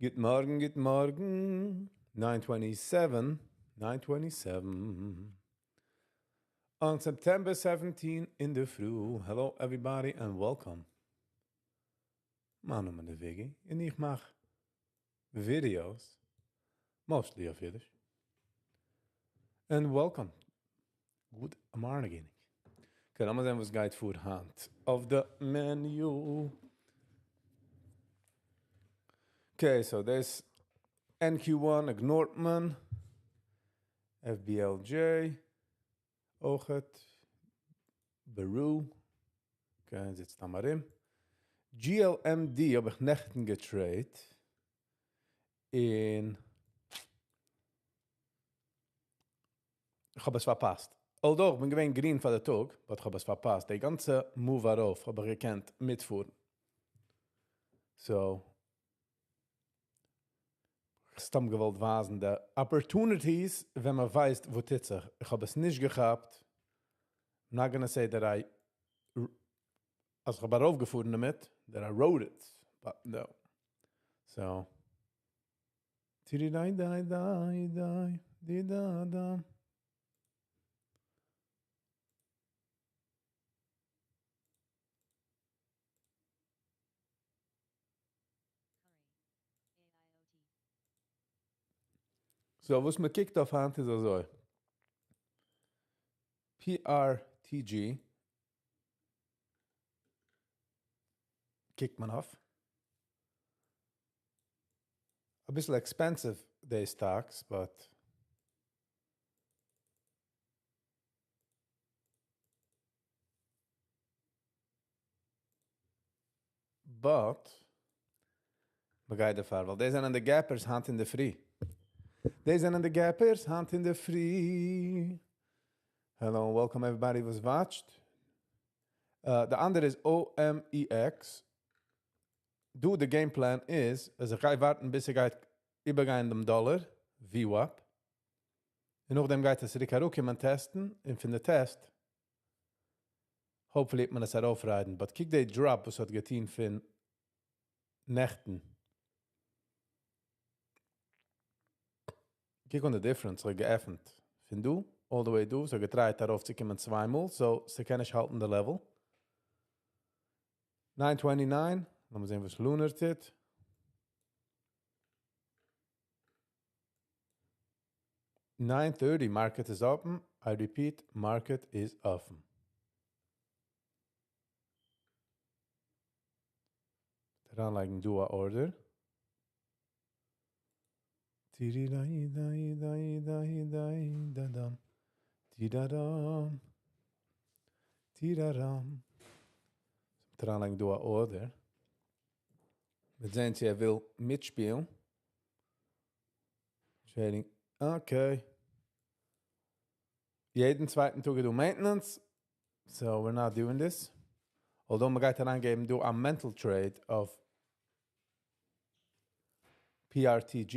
גוט מארגן, גוט מארגן, nine twenty seven, nine twenty seven, on September 17 אינדערפרי, hello everybody and welcome. מיין נאמען איז Viggy און איך מאך videos, mostly אויף אידיש. And welcome. Good morning. Okay, לאמיר זען וואס גייט פאר היינט אויף די menu. Okay, so דאס NQ1 ignore ט מען. FBLJ אויכעט. Beru. Okay, זיצט דא ארום. GLMD האב איך נעכטן גע trade ט. און איך האב עס פארפאסט. Although איך בין געווען green פאר די טאג, but איך האב עס פארפאסט. די גאנצע move ארויף האב איך געקענט מיטפארן. So, סתם געוואלט ווייזן די opportunities ווען מען ווייסט וואו טוט זיך. איך האב עס נישט געכאפט. I'm not gonna say that I אז איך האב ארויפגעפארן דערמיט, that I rode it, but no. So, טירי דיי דיי דיי דיי די דא דא. So, וואס מען קוקט אויף היינט איז אזוי. PRTG קוקט מען אויף. אביסל expensive די stocks, but but מ'גייט דערפאר, ווייל די זענען די gappers היינט אינדערפרי. די זענען די gappers היינט אינדערפרי. Hello and welcome everybody וואס watch ט. די אנדערע איז OMEX. דא די game plan איז אז איך גיי ווארטן ביז ס'גייט איבערגיין דעם דאלער, VWAP. און נאכדעם גייט עס צוריק אראפקומען טעסטן, און פון די test hopefully וועט מען עס ארויפריידן. But קוק די drop וואס האט געטון פון נעכטן. קוק אן די difference, ס'האט געעפנט פון דא all the way דא, ס'האט גע try ט ארויפצוקומען צוויי מאל, so ס'קען נישט האלטן די level. 929, לאמיר זען וואס Lunar טוט. 9:30, market is open. I repeat, market is open. אריינלייגן דא א order. טירי-דיי-דיי-דיי-דיי-דיי-דאם. טיראראם. טיראראם. אריינלייגן דא א order. מיר זען צו ער וויל מיטשפילן. Trading. Okay. יעדן צווייטן טאג איז דא maintenance. So we're not doing this. Although מ'גייט אריינגעבן דא א mental trade אויף PRTG.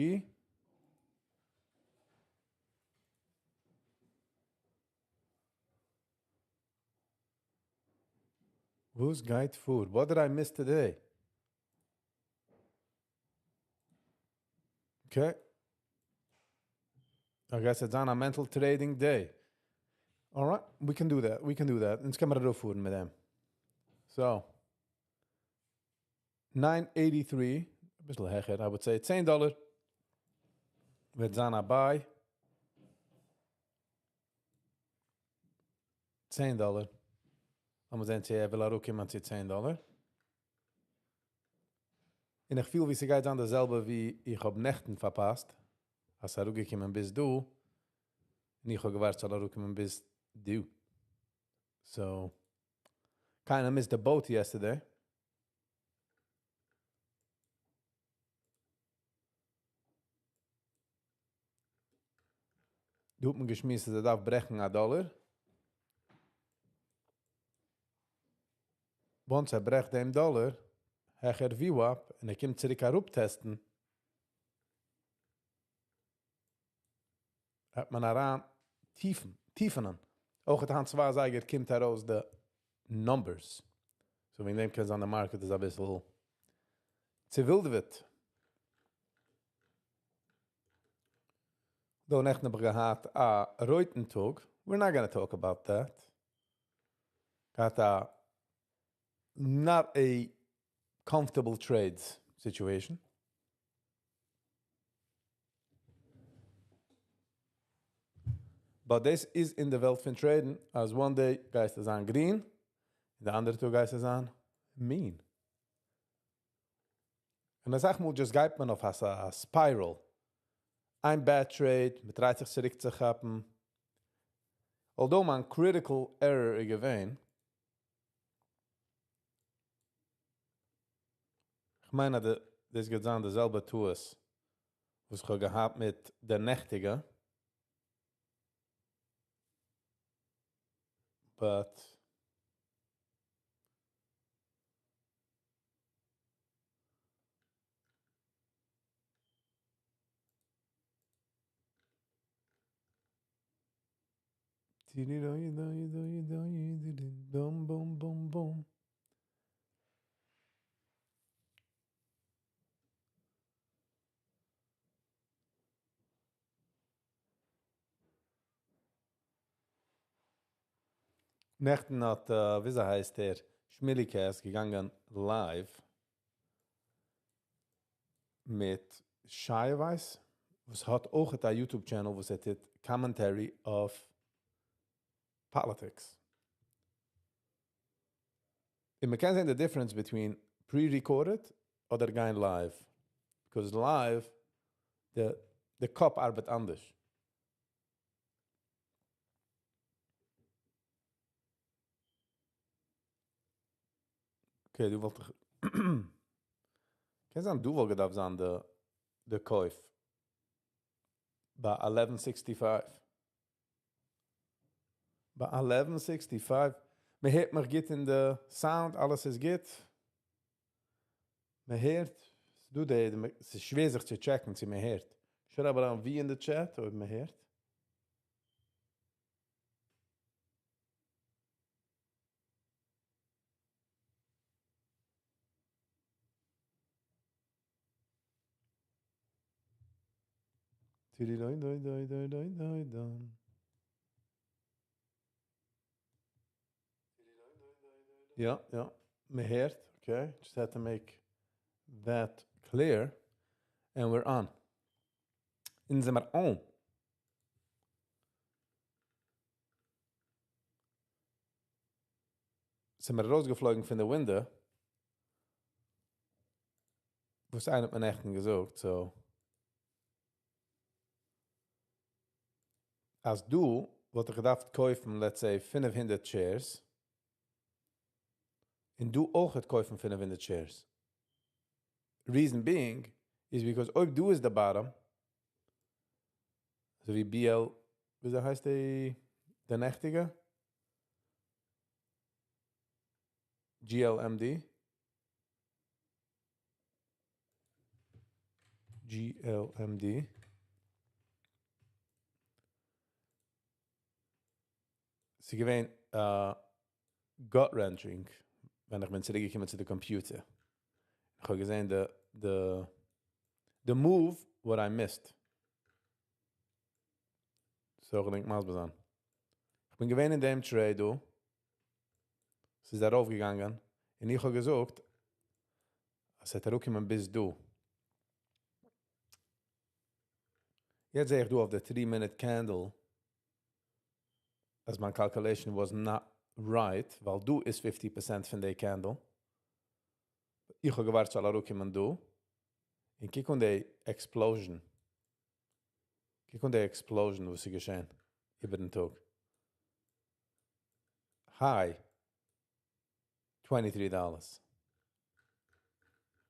וואס גייט פאר? What did I miss today? Okay. I guess it's on a mental trading day. All right, we can do that. We can do that. אונז קען מען ארויפפארן מיט דעם. So, 983, אביסל העכער, I would say 10 דאלער. וועט זיין א buy. 10 דאלער. לאמיר זען צו ער וויל אראפקומען צו 10 דאלער. און איך פיל ווי ס'גייט זיין דאס זעלבע ווי איך האב נעכטן פארפאסט. אז ס'איז אראפגעקומען ביז דא. און איך האב געווארט ס'זאל אראפקומען ביז דא. So, kinda missed the boat yesterday. דא האט מען געשמועסט אז ער דארף ברעכן א דאלער. Once ער ברעכט דעם דאלער, העכער VWAP, און ער קומט צוריק אראפ טעסטן, האט מען אריין טיפן, טיפענען. אויך היינט צוויי אזייגער קומט ארויס די numbers. So וועגן דעם קען זיין די market איז א ביסל צעווילדעוועט. דא נעכטן האב איך געהאט א רויטן טאג, we're not gonna talk about that. געהאט א not a comfortable trades situation. But דאס איז אין די וועלט פון trade ן, אז one day גייסטו זיין גרין, און די אנדערע טאג גייסטו זיין mean. און אסאך מאל just גייט מען אויף א spiral. איין bad trade, מען try ט זיך צוריקצוכאפן. Although מיין critical error איז געווען, איך מיין אז דאס גייט זיין די זעלבע טעות וואס איך האב געהאט מיט דער נעכטיגע. But נעכטן האט, וויאזוי הייסט ער, שמיליקעס געגאנגען live מיט שי ווייס, וואס האט אויך א YouTube channel וואס ער טוט commentary אויף politics. און מען קען זען the difference between pre-recorded אדער גיין live. Because live, די קאפ ארבעט אנדערש. Okay, דא וואלט איך קען זיין דא וואלט געדארפט זיין די קויף ביי 1165. ביי 1165. מען הערט מיך גוט אין די sound, אלעס איז גוט. מען הערט, דא די, עס איז שווער זיך צו check ן צו מען הערט. שרייב אריין ווי אין די chat, אויב מען הערט. יא, יא, מען הערט, okay, just had to make that clear. And we're on. אונז זעמער on. זעמער ארויסגעפלויגן פון די window. וואס איינער האט מיר נעכטן געזאגט, so. אז דא וואלט איך געדארפט קויפן, let's say, 500 shares. און דא אויך קויפן 500 shares. Reason being is because אויב דא איז די bottom, אזוי ווי BL, וויאזוי הייסט די נעכטיגע? GLMD. GLMD. ס'איז געווען gut wrenching, ווען איך בין צוריקגעקומען צו די computer. איך האב געזען the move what I missed. So, איך געדענק מסביר זיין. איך בין געווען אין דעם trade דא. עס איז ארויפגעגאנגען. און איך האב געזאגט, עס וועט אראפקומען ביז דא. יעצט זע איך דא אויף די 3-minute candle, אז מיין calculation was not right, ווייל דא איז 50% פון די candle. איך האב געווארט ס'זאל אראפקומען דא. און קוק אן די explosion. קוק אן די explosion, וואס איז געשען איבער דעם טאג. High. $23.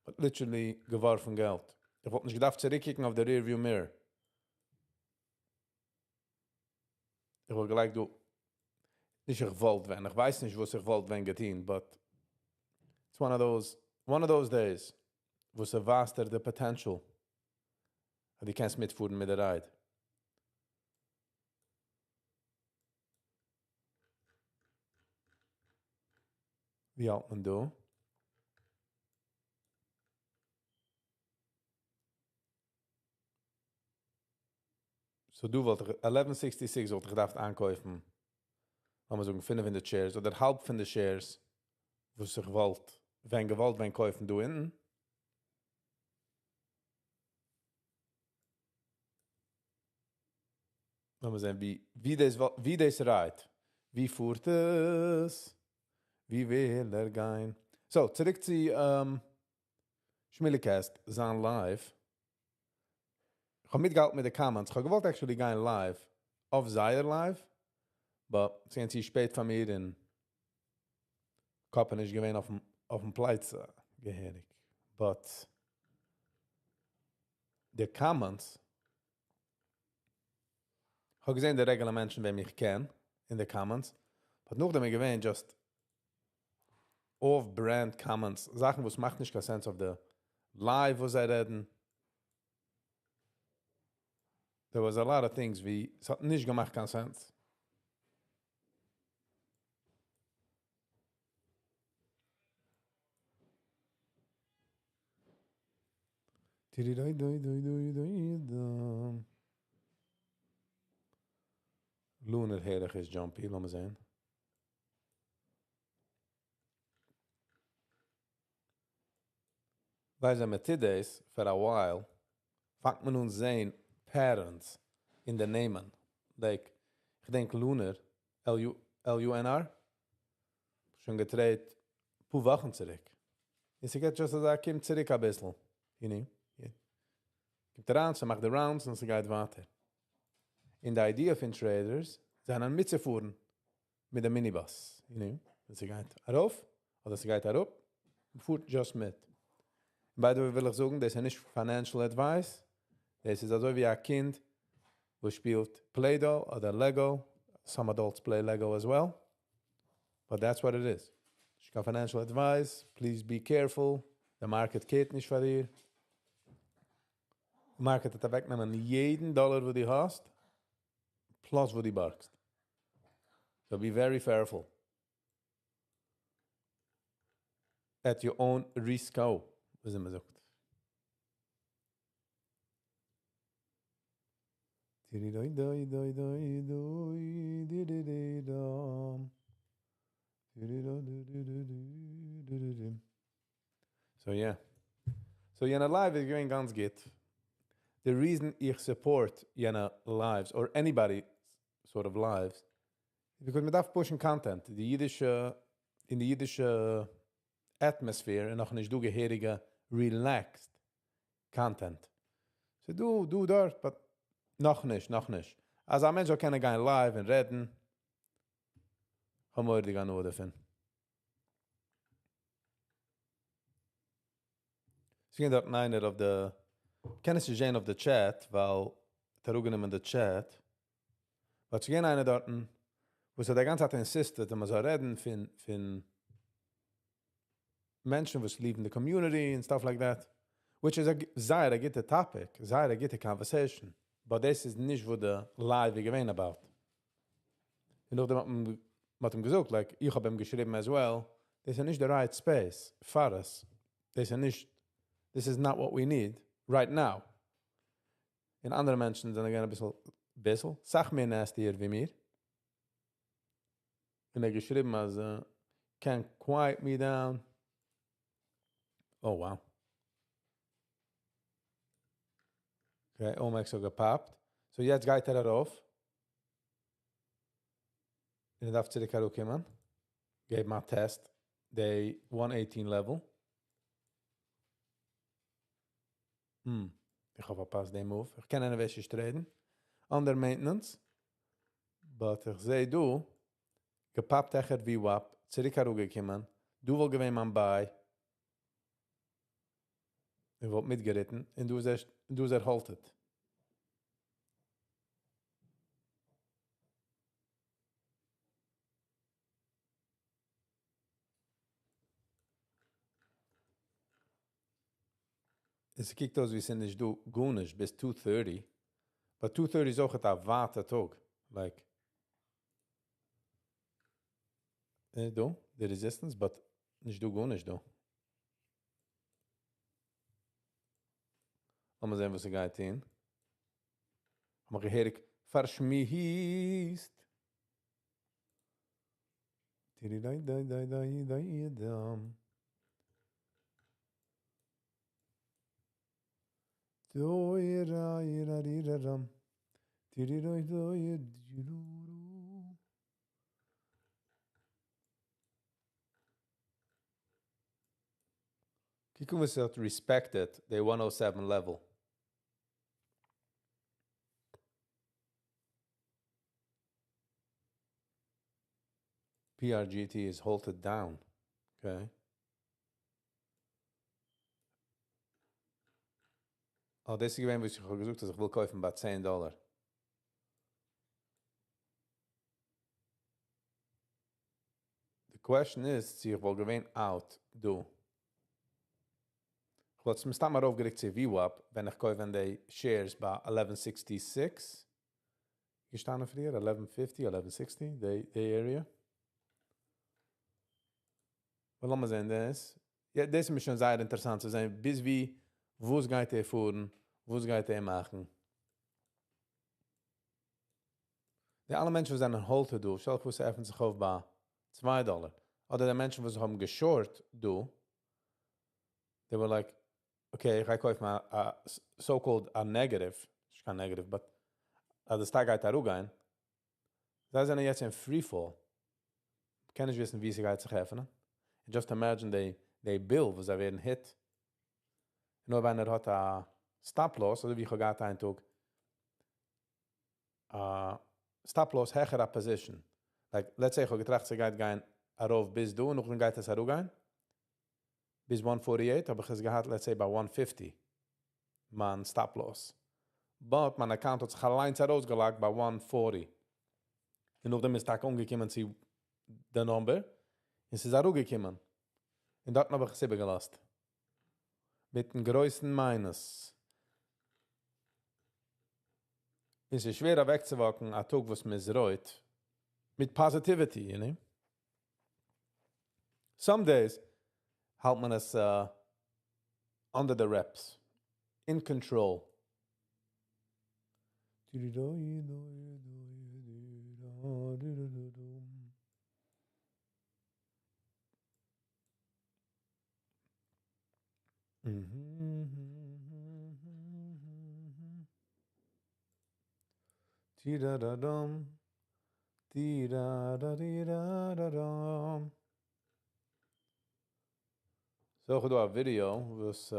But literally געווארפן געלט. איך וואלט נישט געדארפט צוריקקוקן אויף די rearview mirror. איך וואלט געלייגט דא, נישט איך וואלט ווען, איך ווייס נישט וואס איך וואלט ווען געטון, but it's one of those days, וואו ס'ווייזט דיר the potential, אז דו קענסט מיטפארן מיט די ride. ווי האלט מען דא? So דא וואלט איך, 1166 וואלט איך געדארפט איינקויפן, לאמיר זאגן 500 shares אדער האלב פון די shares, וואס איך וואלט ווען געוואלט ווען קויפן דא אונטן. לאמיר זען ווי ווי דאס ווי דאס רייט. ווי פארט עס? ווי וויל ער גיין? So, צוריק צו Shmuelicast, זיין live. איך האב מיטגעהאלטן מיט די comments. איך האב געוואלט actually גיין live אויף זייער live, but ס'איז צו שפעט פאר מיר און קאפ איז נישט געווען אויפן פלאץ געהעריג. But די comments, איך האב געזען די regular מענטשן, וועם איך קען, אין די comments, but נאכדעם איז געווען just off-brand comments, זאכן וואס מאכט נישט קיין sense אויף די live, וואס זיי רעדן. There was a lot of things ווי עס האט נישט געמאכט קיין sense. Lunar הער איך איז jumpy, לאמיר זען. ווייל אז מען טוט דאס for a while, פאנגט מען אן זען patterns אין די נעמען. Like, איך דענק Lunar, L-U, L-U-N-R, שוין געטרעידט פאר וואכן צוריק. און ס'גייט just אזוי, קומט צוריק א ביסל. You know? Yeah. קומט אריין, ס'מאכט די rounds און ס'גייט ווייטער. און די idea פון traders זענען מיטצופארן מיט דער minibus. You know? ווען ס'גייט ארויף אדער ס'גייט אראפ, מ'פארט just מיט. By the way, וויל איך זאגן, דאס איז נישט financial advice. דאס איז אזוי ווי א קינד, וואס שפילט Play-Doh אדער Lego. Some adults play Lego as well. But that's what it is. נישט קיין financial advice. Please be careful. The market קערט נישט פאר דיר. The market וועט אוועקנעמען יעדן דאלאר, וואס דו האסט, plus וואס דו בארגסט. So be very careful. At your own risk. ווי מען זאגט. Di-di-doi, doi, doi, doi, di-di-di-dum. Di-di-do-di-di-di-di-di-di. So yeah. So יענע live איז געווען גאנץ גוט. The reason איך support יענע lives or anybody sort of lives is because מען דארף pushen content. די אידישע אין די אידישע atmosphere און נאך נישט דא געהעריגע relaxed content. So דא דא דארט, but נאך נישט, נאך נישט. אז א מענטש זאל קענען גיין live און רעדן, האבן מיר די גאנצע דערפון. עס גייט דארט איינער אויף די, קען עס נישט זען אויף די chat, ווייל ער האט גענומען די chat. But עס גייט איינער דארט, וואס האט די גאנצע צייט insisted, אז מען זאל רעדן פון מענטשן, וואס leaving the community and stuff like that. Which is א זייער א גוטע topic, זייער א גוטע conversation. But דאס איז נישט וואס די live איז געווען about. און נאכדעם האט מען האט אים געזאגט, like, איך האב אים געשריבן as well, דאס איז נישט the right space פאר עס. דאס איז נישט, this is not what we need right now. און אנדערע מענטשן זענען געווען א ביסל, ביסל, סאך מער nastier ווי מיר. און ער האט געשריבן, אז can quiet me down. Oh, wow. Okay, OMX האט געפאפט. So יעצט גייט ער ארויף. און ער דארף צוריק אראפקומען. געבן א test. די 118 level. איך האב פארפאסט דעם move. איך קען anyway נישט traden. Under maintenance. But איך זע דא, געפאפט העכער VWAP, צוריק אראפגעקומען. דא וואלט געווען מיין buy. איך וואלט מיטגעריטן און דא איז ער halted. עס קוקט אויס, ווי ס'איז נישט דא גארנישט ביז 2:30. But 2:30 איז אויך א ווייטע טאג. Like, דא, the resistance, but נישט דא גארנישט דא. לאמיר זען וואס ס'גייט טון. האב מיך געהעריג פארשמועסט. קוק אן וואס עס האט respected די 107 level. PRGT is halted down. Okay. אה, דאס איז געווען וואס איך האב געזאגט אז איך וויל קויפן ביי 10 דאלאר. The question is, צו איך וואלט געווען out דא. איך וואלט עס מסתם ארויפגעריקט צו VWAP, ווען איך קויף ווען די shares ביי 1166. געשטאנען פריער, 1150, 1160, די area. Well, לאמיר זען דאס. יא, דאס איז מיר שוין זייער אינטערעסאנט צו זען, ביז ווי, וואס גייט ער פארן, וואס גייט ער מאכן. די אלע מענטשן וואס זענען halted דא, שטעל דיך פאר, ס'עפנט זיך אויף ביי 2 דאלאר. אדער די מענטשן וואס האבן גע-short דא, they were like, okay, איך גיי קויפן א so-called a negative, נישט קיין negative, but אז די stock גייט אראפגיין, זיי זענען יעצט אין free fall. קען נישט וויסן, ווי ס'גייט זיך עפענען. And just imagine די bill, וואס זיי ווערן hit. נאר ווען ער האט א stop loss, אדער ווי איך האב געהאט איין טאג, א stop loss העכער א position. Like, let's say איך האב געטראכט, ס'גייט גיין ארויף ביז דא, און נאכדעם גייט עס אראפגיין. ביז 148 האב איך עס געהאט, let's say, ביי 150. מיין stop loss. But מיין account האט זיך אליינס ארויסגעלייגט ביי 140. און נאכדעם איז טאקע אנגעקומען צו די number, און ס'איז אראפגעקומען. און דארט האב איך עס איבערגעלאזט. מיט א גרויסן minus. עס איז שווער אוועקצו-walk ן א טאג וואס מ'איז רויט מיט positivity, you know? Some days האלט מען עס under the wraps, in control. Ti-da-da-dum. Ti-da-da-di-da-da-dum. So, איך האב דא א video, וואס,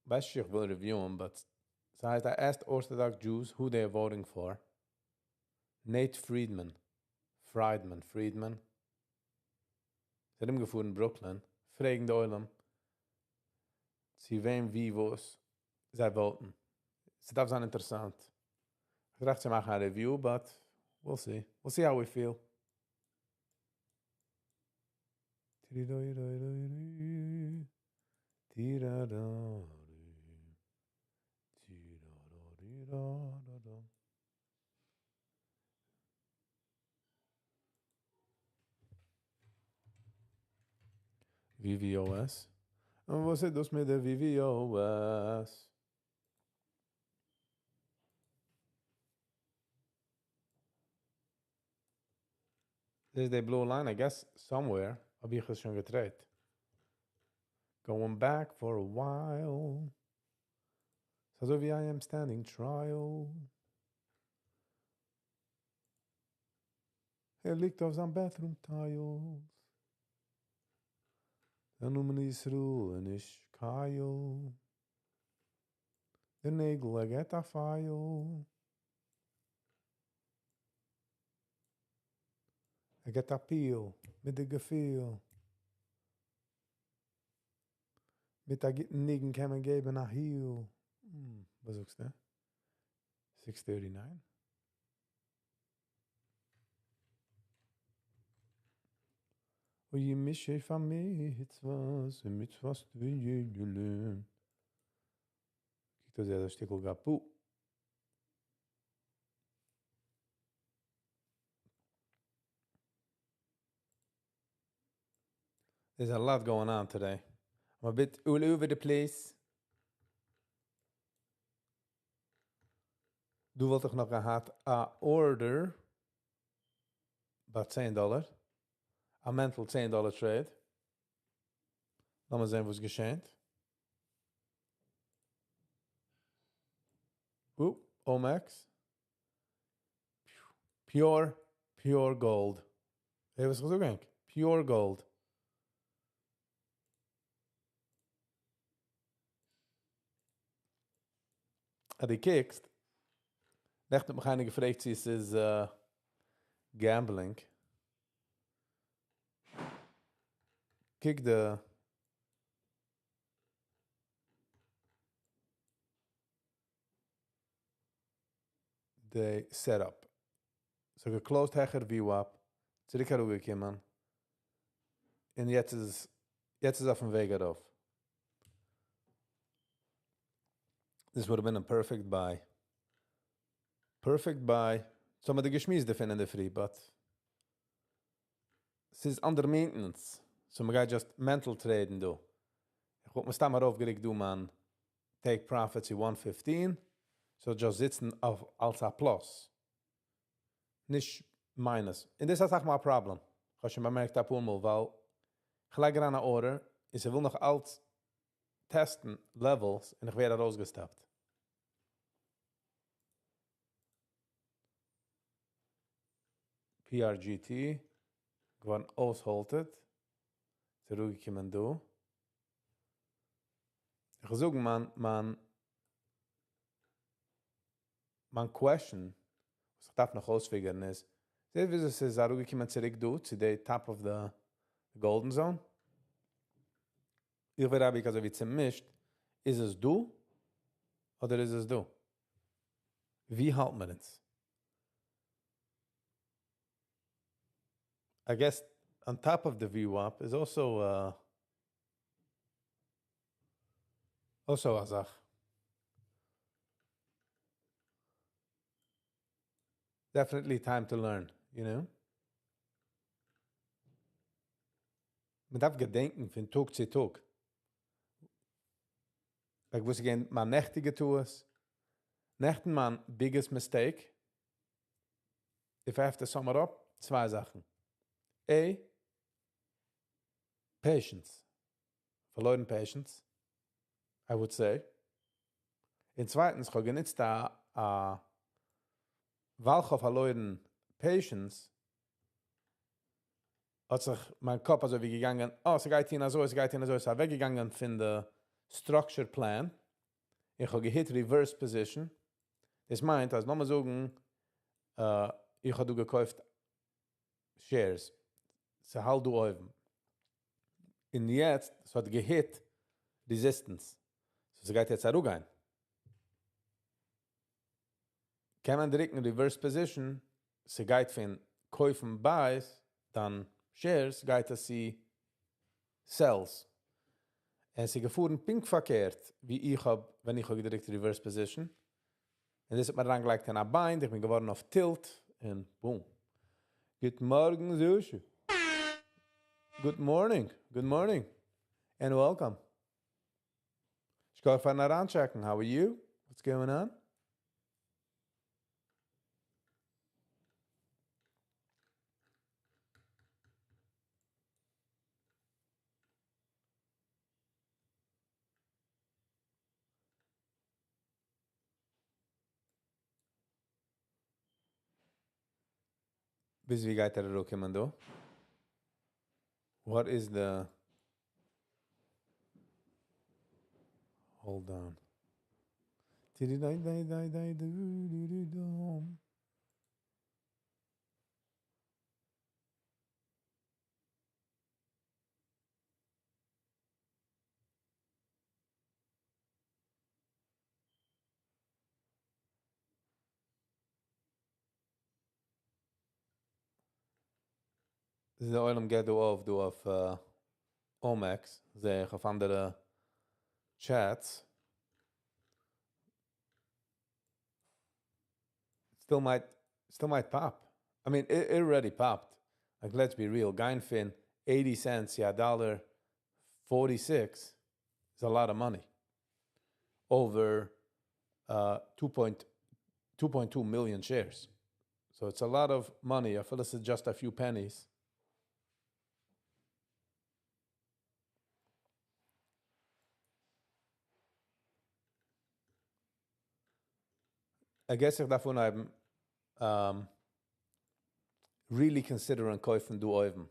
ווייס נישט, איך וויל review ען, but ס'הייסט, I asked Orthodox Jews who they are voting for. Nate Friedman. Friedman, Friedman. זיי האבן געפארן אין Brooklyn, פרעגן די עולם, צו וועם, ווי, וואס זיי vote ן. ס'דארף זיין אינטערעסאנט. איך טראכט צו מאכן א review, but we'll see. We'll see how we feel. VVOS. און וואס איז דאס מיט דער VVOS? This is the blue line, I guess, somewhere. האב איך עס שוין גע trade. Going back for a while. אזוי ווי I am standing trial. ער ליגט אויף זיין bathroom tiles. דער נאמען ישראל און נישט Kyle. דער נעגל, ער געט א פייל. ער געט א peel מיט די געפיל. מיט א גוטן ניגון קען מען געבן א heal. וואס זאגסטו? 639? אוי מישי פאר מצוות, מצוות תפילין. קוקט אויס ווי א שטיקל גאפו. There's a lot going on today. I'm a bit all over the place. דא וואלט איך נאך געהאט א order ביי צען דאלער. א mental צען דאלער trade. לאמיר זען וואס געשענט. OMX. Pure, pure gold. הער וואס איך זאג ענק? Pure gold. אז דו קוקסט, נעכטן האט מיך איינער געפרעגט צו עס איז gambling. קוק די די setup. ס'האט גע closed העכער VWAP, צוריק אראפגעקומען, און יעצט איז עס, יעצט איז אויפן וועג ארויף. This would have been a perfect buy. Perfect buy. So האבן מיר געשמועסט דערפון אינדערפרי, but ס'איז under maintenance. So מ'גייט just mental trade ן דא. איך וואלט מסתם ארויפגעריקט דא מיין take profit צו 115. So just זיצן אויף אלס א plus. נישט minus. און דאס איז אסאך מאל א פראבלעם. איך האב שוין באמערקט אפאר מאל, ווייל איך לייג אריין א order, און ס'וויל נאך אלץ test ן levels, און איך ווער ארויסגע stop ט. PRGT, געווארן אויס halted, צוריקגעקומען דא. איך וועל זאגן, מיין question, וואס איך דארף נאך אויס figure ן איז, זעט ווי עס איז אראפגעקומען צוריק דא, צו די top of the golden zone. איך ווער אייביג אזוי ווי צעמישט, איז עס דא, אדער איז עס דא? ווי האלט מען אונז? I guess on top of the VWAP is also א זאך. Definitely time to learn, you know? מען דארף געדענקען פון טאג צו טאג. Like וואס איז געווען מיין נעכטיגע טעות? נעכטן מיין biggest mistake, if I have to sum it up, צוויי זאכן. A, patience. פארלוירן patience, I would say. און צווייטנס, איך האב גענוצט א, ווייל איך האב פארלוירן patience, האט זיך מיין קאפ אזוי ווי געגאנגען, oh, ס'גייט אהין אזוי, ס'גייט אהין אזוי, ס'איז אוועקגעגאנגען פון די structure plan. איך האב גע hit reverse position. דאס מיינט, אז לאמיר זאגן, איך האב דא געקויפט shares. ס'האלט דא אויבן. און יעצט, ס'האט גע hit resistance. So ס'גייט יעצט אראפגיין. קען מען דריקן reverse position, ס'גייט פון קויפן buys, דאן shares, גייט עס צו sells. און ס'איז געפארן פונקט פארקערט, ווי איך האב, ווען איך האב געדריקט reverse position. און דאס האט מיר אריינגעלייגט אין א bind, איך בין געווארן אויף tilt, און boom. גוט מארגן, Zushu. Good morning, good morning, and welcome. שכוח פארן אריינטשעקן. How are you? What's going on? ביז ווי גייט ער אראפקומען דא? What is the... Hold on. דאס איז דער עולם גייט דא אויף, דא אויף OMX, זע איך אויף אנדערע chats. Still might pop. I mean, it already popped. Like, let's be real. גיין פון 80 cents, יא, dollar. 46 is a lot of money. Over 2.2 million shares. So it's a lot of money. אפילו ס'איז just a few pennies. I guess איך דארף אנהייבן really consider ן קויפן דא אויבן.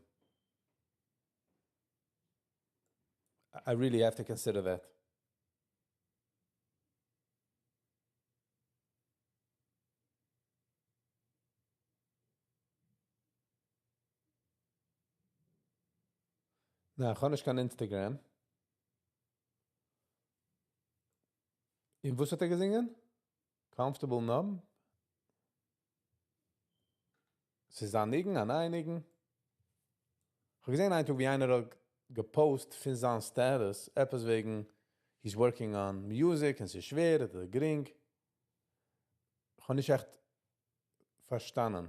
I really have to consider that. ניין, איך האב נישט קיין Instagram. און וואס האט ער געזינגען? Comfortable Numb? ס'איז א ניגון, א נייע ניגון? איך האב געזען איין טאג ווי איינער האט גע post פון זיין status, עפעס וועגן he's working on music און ס'איז שווער אדער גרינג. איך האב נישט עכט פארשטאנען.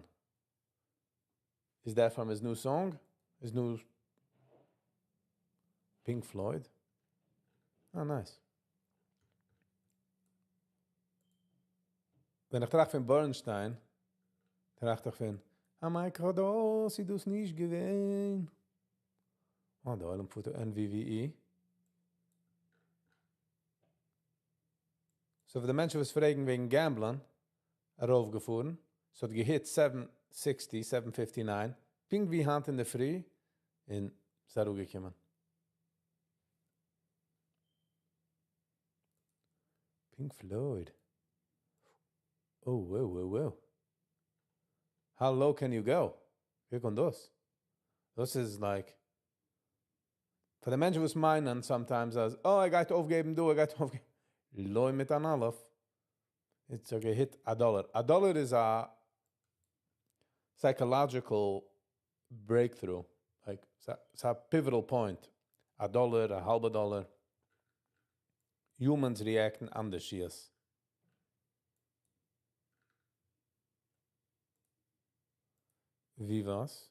Is that from his new song? His new Pink Floyd? Oh, nice. ווען איך טראכט פון Bernstein, טראכט איך פון א microdose איז דאס נישט געווען. Oh, דער עולם פארט NVVE. So פאר די מענטשן וואס פרעגן וועגן gamble ן, ארויפגעפארן, ס'האט גע hit 760, 759, פונקט ווי היינט אינדערפרי, און ס'איז אראפגעקומען. Pink Floyd. Oh, wow. How low can you go? קוק אן דאס. דאס איז like פאר די מענטשן וואס מיינען sometimes אז, oh, ער גייט אויפגעבן דא, ער גייט אויפגעבן. לא מיט אן אלף. It's okay, hit א דאלאר. א דאלאר איז a psychological breakthrough. Like, it's a pivotal point. א דאלאר, א האלבע דאלאר. Humans react ן אנדערש, yes. ווי וואס?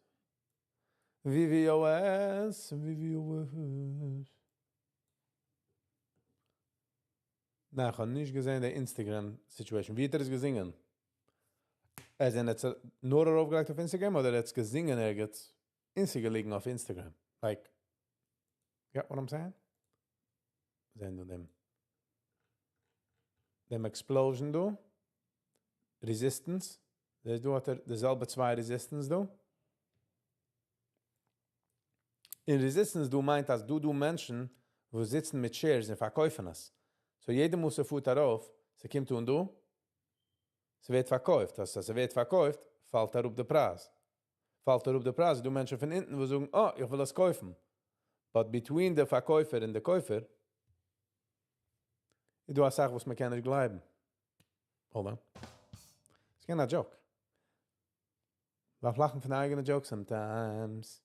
VVOS, VVOS. ניין, איך האב נישט געזען די Instagram situation. ווי האט ער עס געזינגען? ער איז יעצט נאר ארויפגעלייגט אויף Instagram אדער ער האט עס געזינגען ערגעץ און ס'איז געליגן אויף Instagram? Like, get what I'm saying? זעען דא דעם דעם explosion דא. Resistance. דאס דא האט ער די זעלבע צוויי resistance דא. און resistance דא מיינט אז דא דא מענטשן וואס זיצן מיט shares און פארקויפן עס. So יעדער מאל ס'פארט ארויף, ס'קומט אן דא, ס'ווערט פארקויפט. אז ס'ווערט פארקויפט, פאלט אראפ די פרייז. פאלט אראפ די פרייז, דא מענטשן פון אונטן וואס זאגן, oh, איך וויל עס קויפן. But between די פארקויפער און די קויפער, איז דא א זאך וואס מען קען נישט גלייבן. Hold on. ס'איז קיין joke. מ'דארף לאכן פון די אייגענע joke sometimes.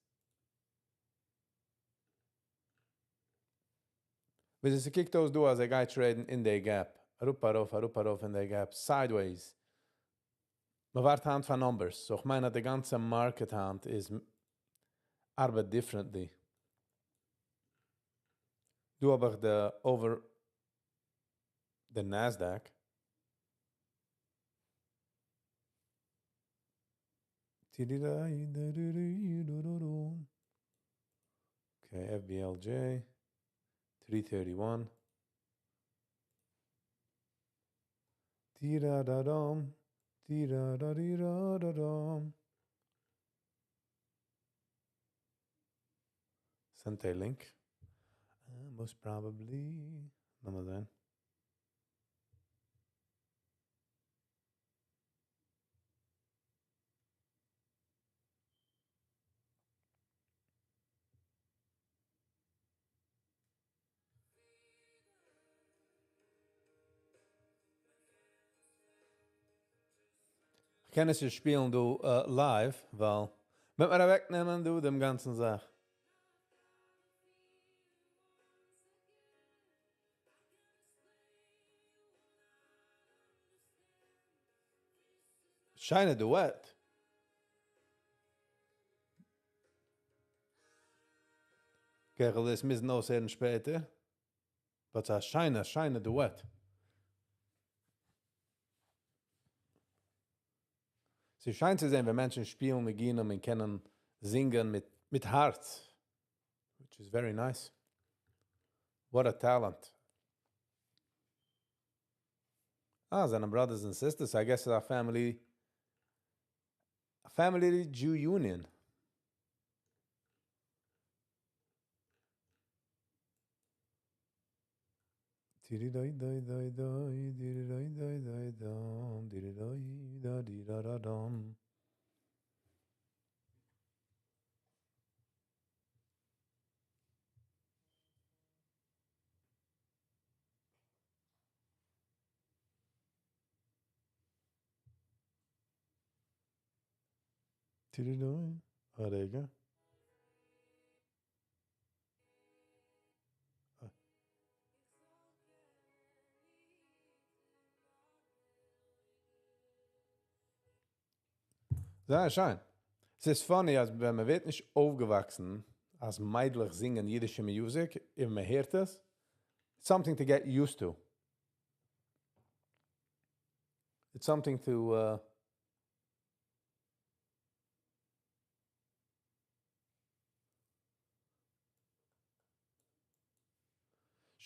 ווי ס'קוקט אויס דא, אז ער גייט trade ן אין די gap. אראפ, ארויף, אראפ, ארויף אין די gap. Sideways. מען ווארט היינט פאר numbers. So איך מיין, אז די גאנצע market היינט איז ארבעט differently. דא האב איך די over the Nasdaq. Okay, FBLJ 331. Di-da-da-dum, di-da-da-di-da-da-dum. Sent a link. Most probably. לאמיר זען. איך קען עס נישט שפילן דא live, ווייל מ'וועט מיר אוועקנעמען דא דעם גאנצן זאך. שיינע duet. Okay, כ'וועל דאס מוזן אויסהערן שפעטער. But ס'איז א שיינע, שיינע duet. ס'איז שיין צו זען, ווען מענטשן שפילן ניגונים און קענען זינגען מיט, מיט הארץ. Which is very nice. What a talent. אה, זענען brothers and sisters, I guess it's a family, a family Jew union. א רגע. זייער שיין. ס'איז funny, אז ווען מען ווערט נישט אויפגעוואקסן, אז מיידלעך זינגען אידישע music, און מען הערט עס, something to get used to. It's something to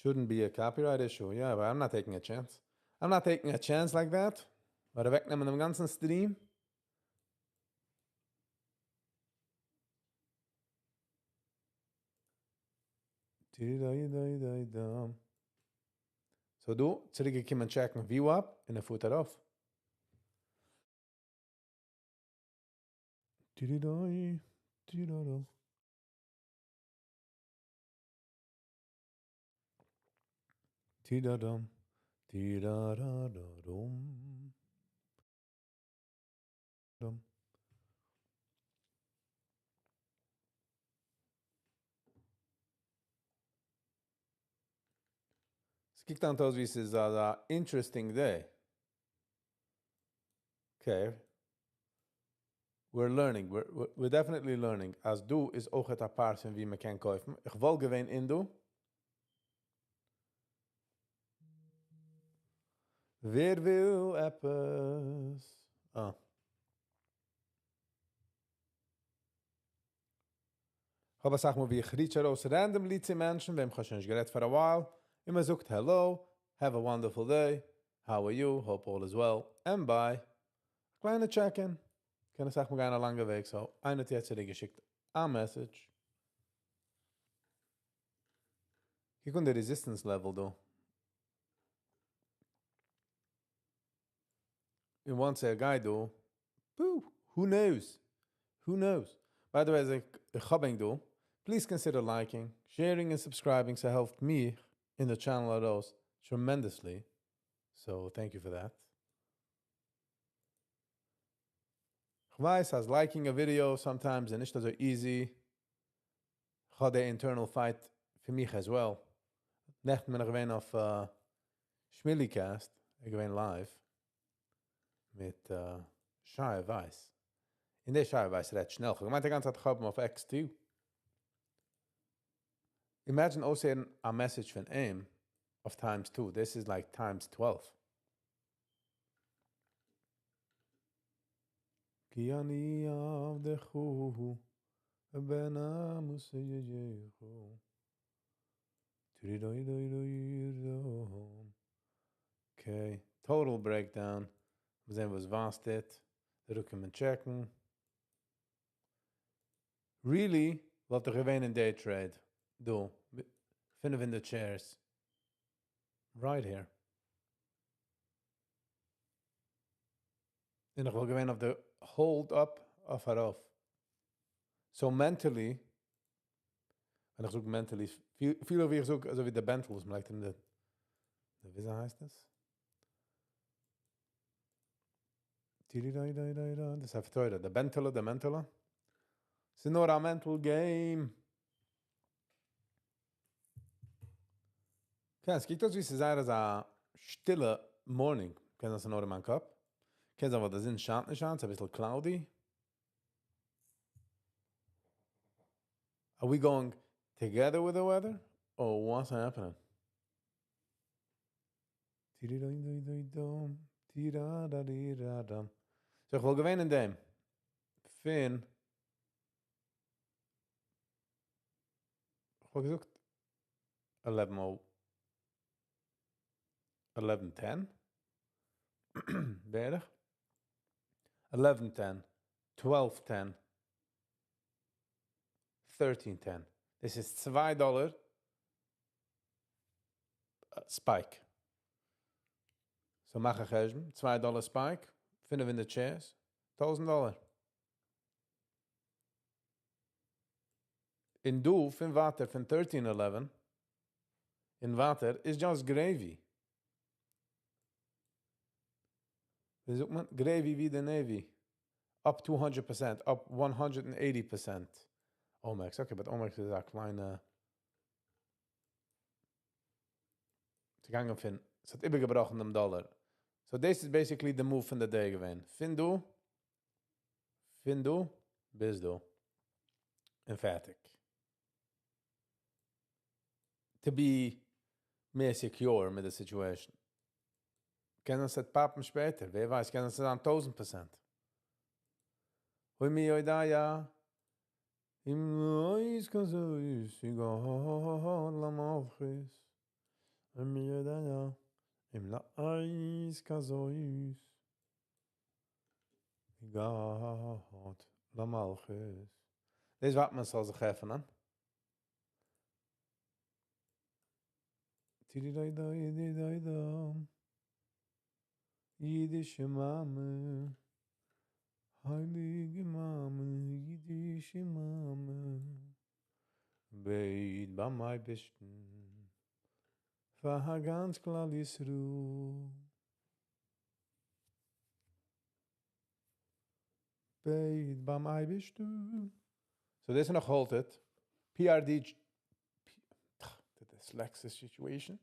Shouldn't be a copyright issue. Yeah, but I'm not taking a chance. I'm not taking a chance like that. ווייל אוועקנעמען דעם גאנצן stream. So דא, צוריקגעקומען check ן VWAP און ער פארט ארויף. עס קוקט אן אויס ווי עס איז א interesting day. Okay. We're learning. We're definitely learning. אז דא איז אויך א part פון ווי מען קען קויפן. איך וואלט געווען אין דא. ווער וויל עפעס? אה. כ'האב אסאך מאל ווי איך reach ארויס randomly צו מענטשן, וועם כ'האב שוין נישט גערעדט for a while, און מען זאגט hello, have a wonderful day, how are you, hope all is well, and bye. א קליינע check-in. קען אסאך מאל גיין א לאנגע וועג, so איינער האט יעצט צוריקגעשיקט א message. קוק אן די resistance level דא. און once ער גייט דא, פו, who knows? Who knows? By the way, אז איך האב ענק דא, please consider liking, sharing and subscribing, ס'העלפט מיר אין די channel ארויס tremendously. So thank you for that. כ'ווייס אז liking a video sometimes איז נישט אזוי easy. כ'האב די internal fight פאר מיך as well. נעכטן בין איך געווען אויף Shmili Cast, איך געווען live מיט Shai Weiss. און דער Shai Weiss רעדט שנעל. כ'האב געמיינט די גאנצע צייט איך האב אים אויף X2. Imagine אויסהערן א message פון אים אויף times 2. This is like times 12. כי אני עבדך בן אמתך. Okay, total breakdown. מיר זעען וואס וואס טוט. דא קען מען check ן. Really, וואלט איך געווען אין day trade. דא, 500 shares. Right here. און איך וואלט געווען אויף די hold up אויף ארויף. So mentally, ווען איך זאג mentally, פיל ווי איך זאג, אזוי ווי די בענטל וואס מען לייגט אין די, ווי הייסט דאס? דאס איז טייער, די בענטעלע, די מענטעלע. ס'איז נאר א mental game. Okay, עס קוקט אויס ווי ס'איז זייער אזא שטילע morning. קען זיין ס'איז נאר אין מיין קאפ. קען זיין ווייל די זון שיינט נישט אן, ס'איז אביסל cloudy. Are we going Together with the weather? Or what's happening? So איך וואלט געווען אין דעם פון איך וואלט געזאגט eleven o eleven ten בערך eleven ten twelve ten thirteen ten דאס איז צוויי דאלער spike. So מאך א חשבון, צוויי דאלער spike, 500 shares, טויזנט דאלער. און דא פון ווייטער פון thirteen eleven און ווייטער איז just gravy. ווי זאגט מען? Gravy ווי די Navy. Up 200 percent, up 180 percent. Omex, okay, but Omex איז א קליינע צוגאנגען פון, עס האט איבערגעבראכן דעם דאלער. So דאס איז basically the move פון די day געווען. פון דא, פון דא, ביז דא. און פארטיג. To be מער secure מיט די situation. קען עס פאפן שפעטער, ווער ווייסט, קען עס זיין 1000 percent. ומי יודע אם לעת כזאת הגעת למלכות. ומי יודע אם לעת כזאת הגעת למלכות. דאס ווארט מען זאל זיך עפענען. Tididai-dai-dai-dai-dam. אידישע מאמע, הייליגע מאמע, אידישע מאמע, בעט ביים אייבערשטן פאר גאנץ כלל ישראל. בעט ביים אייבערשטן. So דאס איז נאך halted. PRD, P, the dyslexia situation.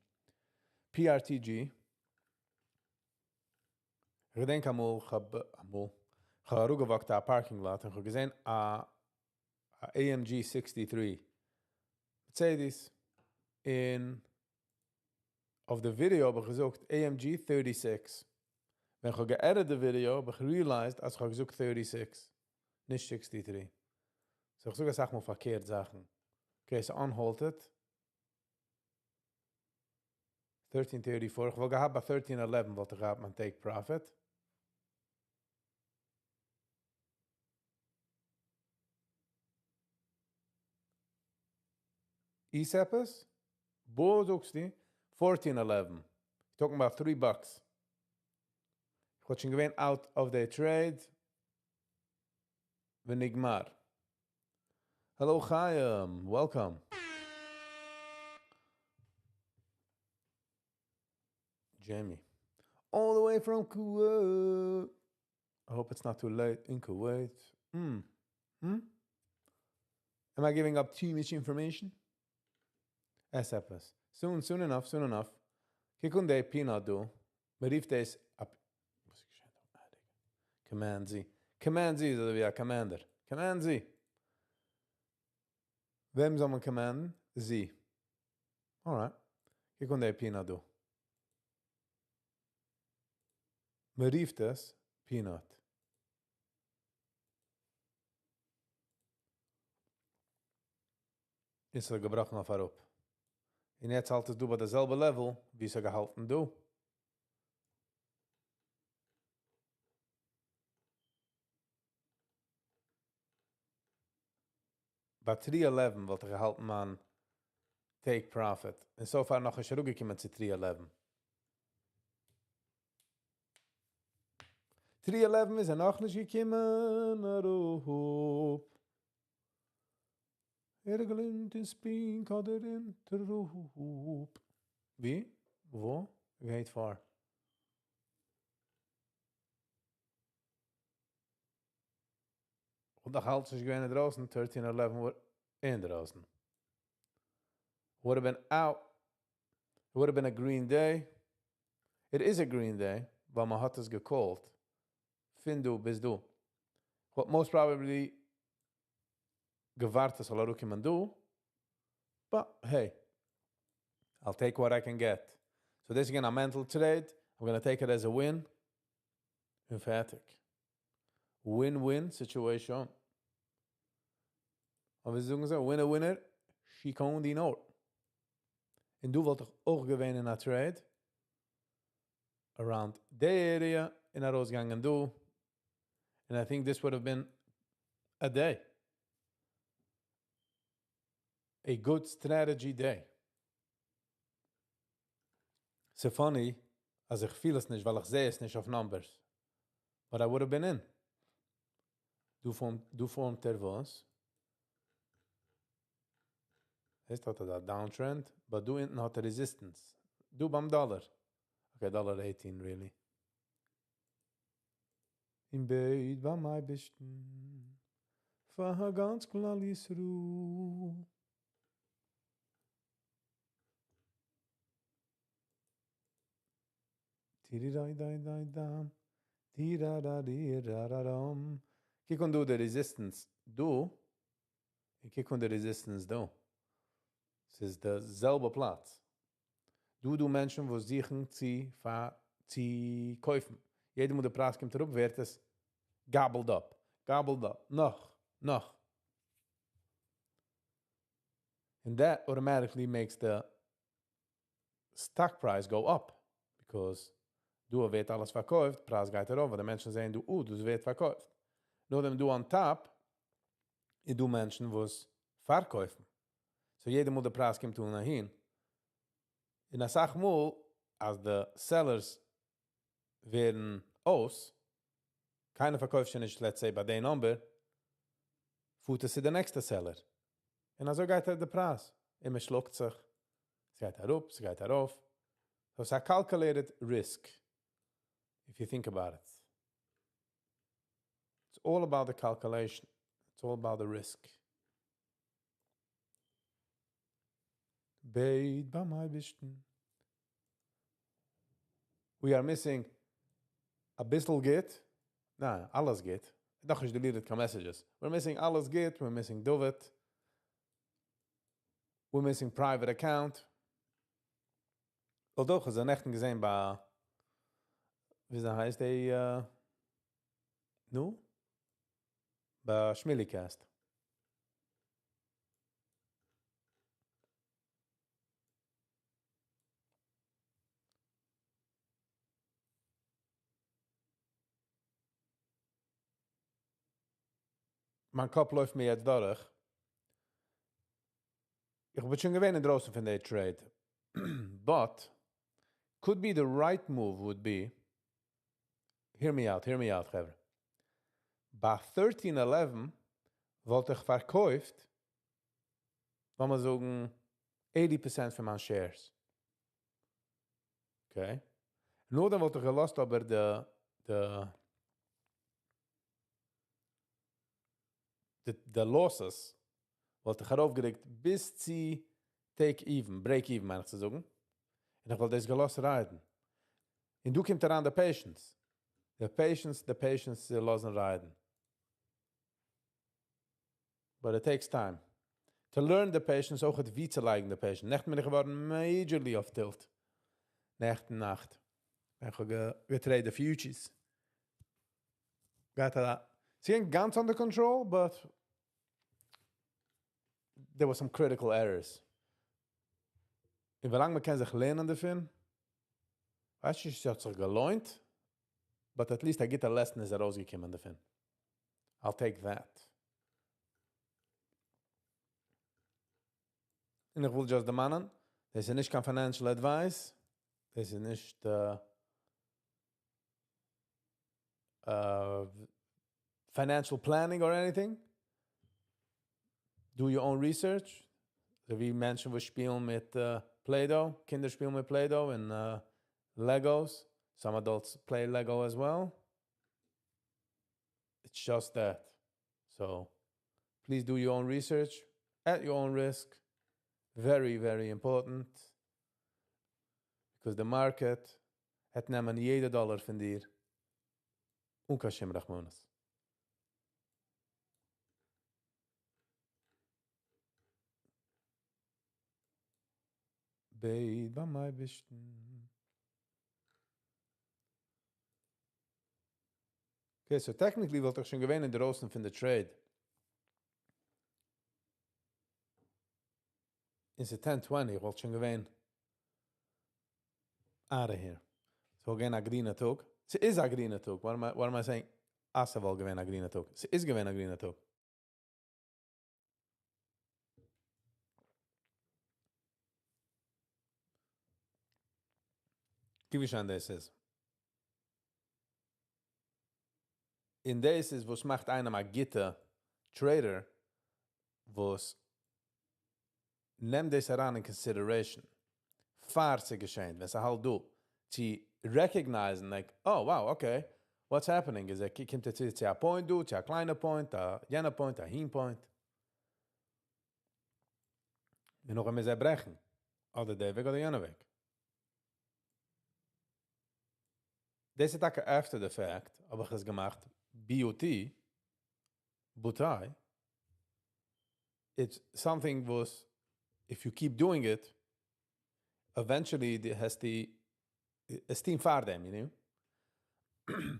PRTG. איך געדענק אמאל, איך האב אמאל, איך האב אראפגעוואקט א parking lot און איך האב געזען א AMG 63 Mercedes. און אויף די ווידעא האב איך געזאגט AMG 36. ווען איך האב גע edit די ווידעא, האב איך realized אז איך האב געזאגט 36, נישט 63. So איך זאג אסאך מאל פארקערט זאכן. Okay, so unhalted. 1334. איך וואלט געהאט ביי 1311 וואלט איך געהאט מיין take profit. איז עפעס? וואו זאגסטו? 1411. Talking about 3 bucks. איך וואלט שוין געווען out of the trade. ונגמר. Hello Chaim, welcome. Jamie. All the way from Kuwait. I hope it's not too late in Kuwait. Am I giving up too much information? SFS. Soon, soon enough, soon enough. קוק אן די peanut דא. מען רופט דאס אפ. וואס איז געשען דא? Command Z. Command Z איז אזוי ווי א commander. Command Z. וועם זאל מען command ן? Z. Alright. קוק אן די peanut דא. מען רופט עס peanut. איז ער געבראכן אויף אראפ. און יעצט האלט עס דא ביי די זעלבע level, ווי עס האט געהאלטן דא. ביי 311 וואלט איך געהאלטן מיין take profit. און so far נאך נישט אראפגעקומען צו 311. 311 איז ער נאך נישט געקומען אראפ. ער געלערנט אין ספינקא אדער אין טרופ. ווי? וואו? גייט פאר? און דאך האלט זיך געווען אינדרויסן, 1311 אינדרויסן. Would have been out. It would have been a green day. It is a green day, ווייל מען האט עס גע call ט. פון דא ביז דא. What most probably געווארט עס זאל אראפקומען דא. But hey, I'll take what I can get. So this is again a mental trade. I'm gonna take it as a win. און פארטיג. Win-win situation. אבער ווי זאגן זיי, winner winner, chicken dinner. און דא וואלט איך אויך געווען אין א trade. Around the area און ארויסגעגאנגען דא. And I think this would have been a day. A good strategy day. It's funny, אז איך פיל עס נישט, ווייל איך זע עס נישט אויף numbers. But I would have been in. דא form ט ער וואס? עס האט ער א downtrend, but דא אונטן האט ער resistance. דא ביים דאלאר. Okay, dollar 18 really. און בעט ביים אייבערשטן פאר גאנץ כלל ישראל. טירידיי-דיי-דיי-דאם, טיראראדיראראראם. קוק אן דא די resistance דא, און קוק אן די resistance דא. ס'איז די זעלבע פלאץ. דא דא מענטשן וואס זוכן צו פאר צו קויפן. יעדע מאל די פרייז קומט אראפ ווערט עס gobbled up, gobbled up, נאך, נאך. And that automatically makes the stock price go up because דא ווערט אלעס פארקויפט, פרייז גייט ארויף, ווייל די מענטשן זעען דא, oh, דאס ווערט פארקויפט. נאכדעם דא on top, איז דא מענטשן וואס פארקויפן. So יעדע מאל די פרייז קומט אן אהין. און אסאך מאל, אז די sellers ווערן אויס, קיינער פארקויפט שוין נישט, let's say, ביי די number, פארט עס צו די נעקסטע seller. און אזוי גייט די פרייז. און מען שלאגט זיך. עס גייט אראפ, עס גייט ארויף. So it's a calculated risk, if you think about it. It's all about the calculation. It's all about the risk. בעט ביים אייבערשטן. We are missing א ביסל גוט. ניין, אלעס גוט. דאך נישט deleted קיין messages. We're missing אלעס גוט. We're missing David. We're missing private account. ווייל דאך איז ער נעכטן געזען ביי ווי הייסט דער נו? ביי Shmilicast. מיין קאפ לויפט מיר יעצט דורך. איך בין שוין געווען אינדרויסן פון די trade. But could be the right move would be, hear me out, hear me out, חברה. ביי 1311 וואלט איך פארקויפט, לאמיר זאגן, 80% פון מיין shares. Okay. נאכדעם וואלט איך געלאזט, אבער די losses וואלט איך ארויפגעריקט ביז צו take even, break even, מיין איך צו זאגן. און איך וואלט דאס געלאזט רייטן. און דא קומט אריין די patience. The patience, the patience צו לאזן רייטן. But it takes time. To learn the patience, אויך ווי צו לייגן the patience. נעכטן בין איך געווארן majorly off tilt. נעכטן נאכט. איך האב גע trade די futures. גייט ער זי גייען גאנץ under control, but there were some critical errors. און ווילאנג מען קען זיך לערנען דערפון, ווייס איך נישט, עס האט זיך געלוינט, but at least א גוטע lesson איז ארויסגעקומען דערפון. I'll take that. און איך וויל just דערמאנען, דאס איז נישט קיין financial advice, דאס איז נישט financial planning or anything. Do your own research. אזוי ווי מענטשן וואס שפילן מיט Play-Doh, קינדער שפילן מיט Play-Doh און Legos. Some adults play Lego as well. It's just that. So please do your own research at your own risk. Very, very important. Because the market וועט נעמען יעדע דאלאר פון דיר. אן קיין שום רחמנות. בעט ביים אייבערשטן. Okay, so technically וואלט איך שוין געווען אינדרויסן פון די trade. איז עס 10:20, איך וואלט שוין געווען out of here. ס'וואלט געווען א גרינע טאג. ס'איז א גרינע טאג. What am I saying? אז ס'וואלט געווען א גרינע טאג. ס'איז געווען א גרינע טאג. קוק ווי שיין דאס איז. און דאס איז וואס מאכט איינעם א גוטע trader, וואס נעמט דאס אריין אין consideration. פאר ס'געשעט, ווען ס'האלט דא, צו recognize 'ן, like, oh wow, okay, what's happening? איז ער קומט ער צו א point דא, צו א קליינע point, א יענע point, א הין point. און נאכדעם מוז ער ברעכן. אדער דער וועג אדער יענער וועג. דאס איז טאקע after the fact, האב איך עס געמאכט, BOT, בוטיי, it's something וואס, if you keep doing it, eventually די האסט די, עס טון פאר דעם, you know?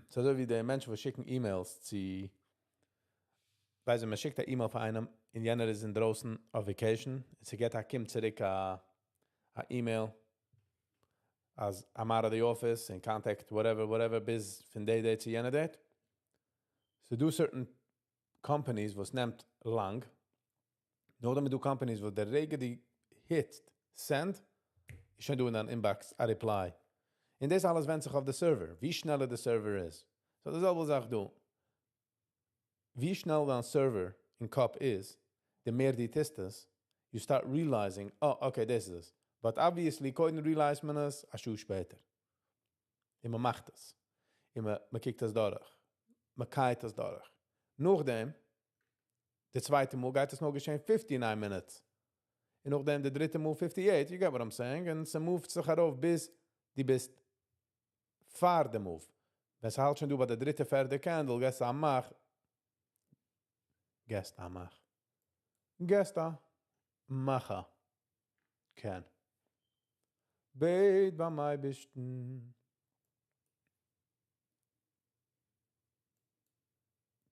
ס'איז אזוי ווי די מענטשן וואס שיקן emails צו, ווייסט, מען שיקט א email פאר איינעם, און יענער איז אינדרויסן אויף vacation, און ס'גייט א קומט צוריק א email, אז I'm out of the office and contact whatever, whatever, ביז פון די date צו יענע date. So דא certain companies וואס נעמט לאנג, נאכדעם דא companies וואס דער רגע דו hit send, איז שוין דא אין דיין inbox א reply. און דאס אלעס ווענדט זיך אויף די server, ווי שנעלער די server איז. So די זעלבע זאך דא. ווי שנעל דיין server אין קאפ איז, די מער דו טוסט עס, you start realizing, oh, okay, דאס איז עס. But obviously, קודם realize מען עס, א שעה שפעטער. און מען מאכט עס. און מען קוקט עס דורך. מען קייט עס דורך. נאכדעם, די צווייטע מאל גייט עס נאר געשען 59 minutes. און נאכדעם די דריטע מאל 58, you get what I'm saying? און ס' move ט זיך ארויף ביז דו ביסט פאר די move. ווען ס'האלט שוין דא ביי די דריטע, פערטע candle, געסט א מאך. געסט א מאך. געסט א מאך. קען. בעט ביים אייבערשטן.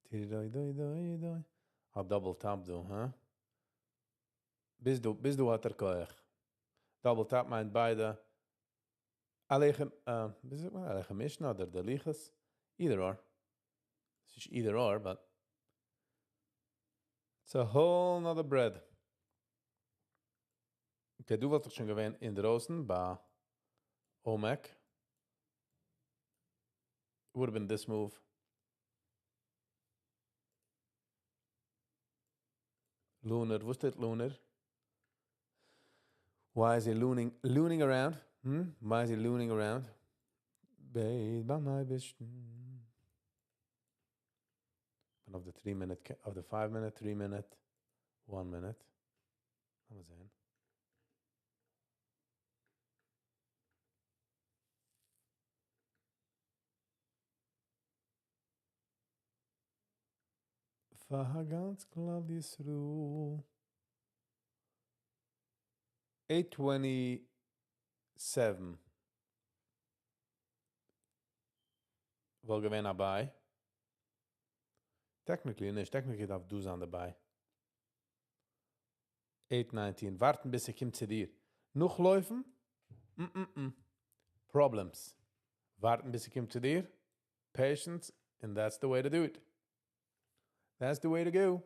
טירידוי דוי דוי דוי. א double top דא, הא? ביז דא, ביז דא האט ער כח. Double top מיינט ביידע. עליכם, ווי זאגט מען? עליכם משנה אדער די לוחות? Either or. עס איז either or, but it's a whole nother bread. Okay, דא וואלט איך שוין געווען אינדרויסן ביי OMEC. Would have been this move. Lunar, וואס טוט Lunar? Why is he looning, looning around? Hmm? Why is he looning around? בעט ביים אייבערשטן. אויף די 3 minute, אויף די 5 minute, 3 minute, 1 minute. לאמיר זען. פאר גאנץ כלל ישראל. 827. וואלט געווען א buy. Technically נישט. Technically דארף דא זיין די buy. 819. ווארטן ביז ער קומט צו דיר. נאכלויפן? Problems. ווארטן ביז ער קומט צו דיר. Patience, and that's the way to do it. That's the way to go.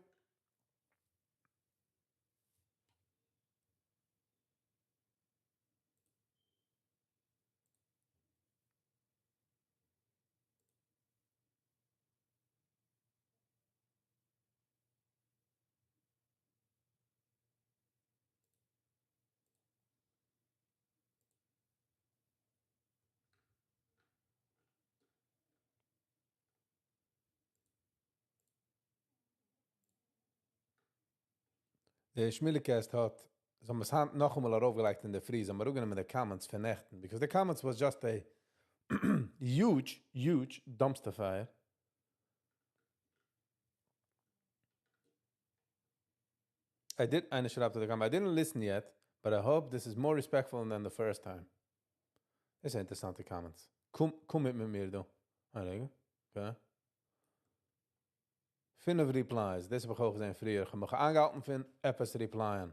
דער שמיליקעסט האט, זיי האבן עס היינט נאכאמאל ארויפגעלייגט אין די פרי, זיי האבן אראפגענומען די comments פון נעכטן, because the comments was just a huge, huge dumpster fire. I did, איינער שרייבט אין די comment, I didn't listen yet, But I hope this is more respectful than the first time. דאס איז אינטערעסאנטע comments. קום, קום מיט מיט מיר דא. א רגע. Okay. פינף replies. דאס האב איך אויך געזען פריער. איך האב מיך איינגעהאלטן פון עפעס replyen.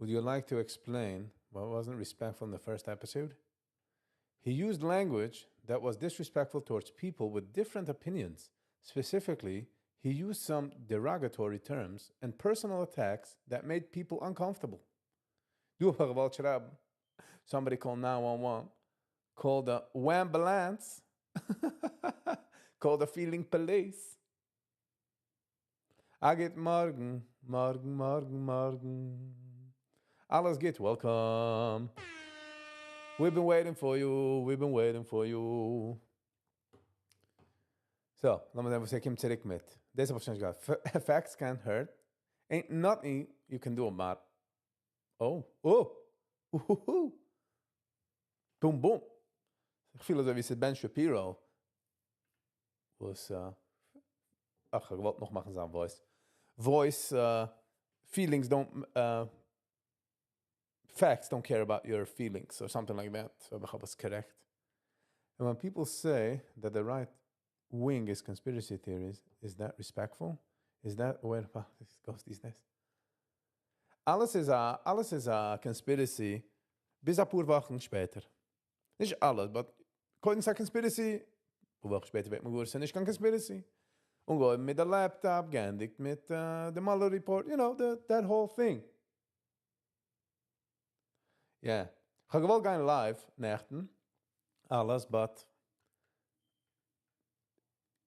Would you like to explain what wasn't respectful in the first episode? He used language that was disrespectful towards people with different opinions. Specifically, he used some derogatory terms and personal attacks that made people uncomfortable. דא האב איך געוואלט שרייבן. Somebody call 911. Call the ambulance. Call the feeling police. א גוט מארגן, מארגן, מארגן, מארגן. אלעס גוט, welcome. We've been waiting for you, we've been waiting for you. So, לאמיר זען וואס ער קומט צוריק מיט. דאס האב איך שוין געהאט. Facts can hurt. Ain't nothing you can do about. Oh, oh. Uhuhu. Boom, boom. איך פיל אזוי ווי ס'איז Ben Shapiro. וואס, אך, איך וואלט נאכמאכן זיין voice. Voice, feelings don't, facts don't care about your feelings or something like that. So איך האב עס correct. And when people say that the right wing is conspiracy theories, is that respectful? Is that where this goes these days? אלעס איז א, אלעס איז א conspiracy ביז א פאר וואכן שפעטער. נישט אלעס, but קודם איז א conspiracy, פאר וואכן שפעטער ווערט מען געוואר, ס'איז נישט קיין conspiracy. אנגעהויבן מיט די laptop, געענדיגט מיט the Mueller report, you know, that whole thing. Yeah. איך האב געוואלט גיין live נעכטן, אלעס, but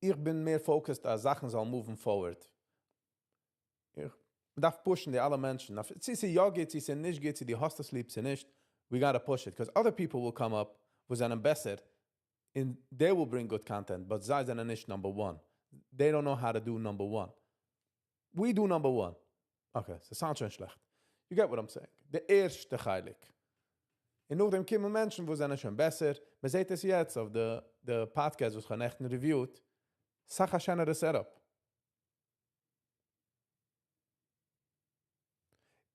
איך בין מער focused אז זאכן זאלן move forward. איך דארף pushן די אלע מענטשן. צי ס'איז יא גוט, צי ס'איז נישט גוט, צי דו האסט עס ליב, צי נישט. We gotta push it, because other people will come up וואס זענען בעסער, and they will bring good content, but זיי זענען נישט number one. They don't know how to do number one. We do number one. Okay, ס'sound שוין שלעכט. You get what I'm saying. די ערשטע חלק. און נאכדעם קומען מענטשן, וואס זענען שוין בעסער. מען זעט עס יעצט אויף די podcast, וואס איך האב נעכטן reviewed. אסאך א שענערע setup.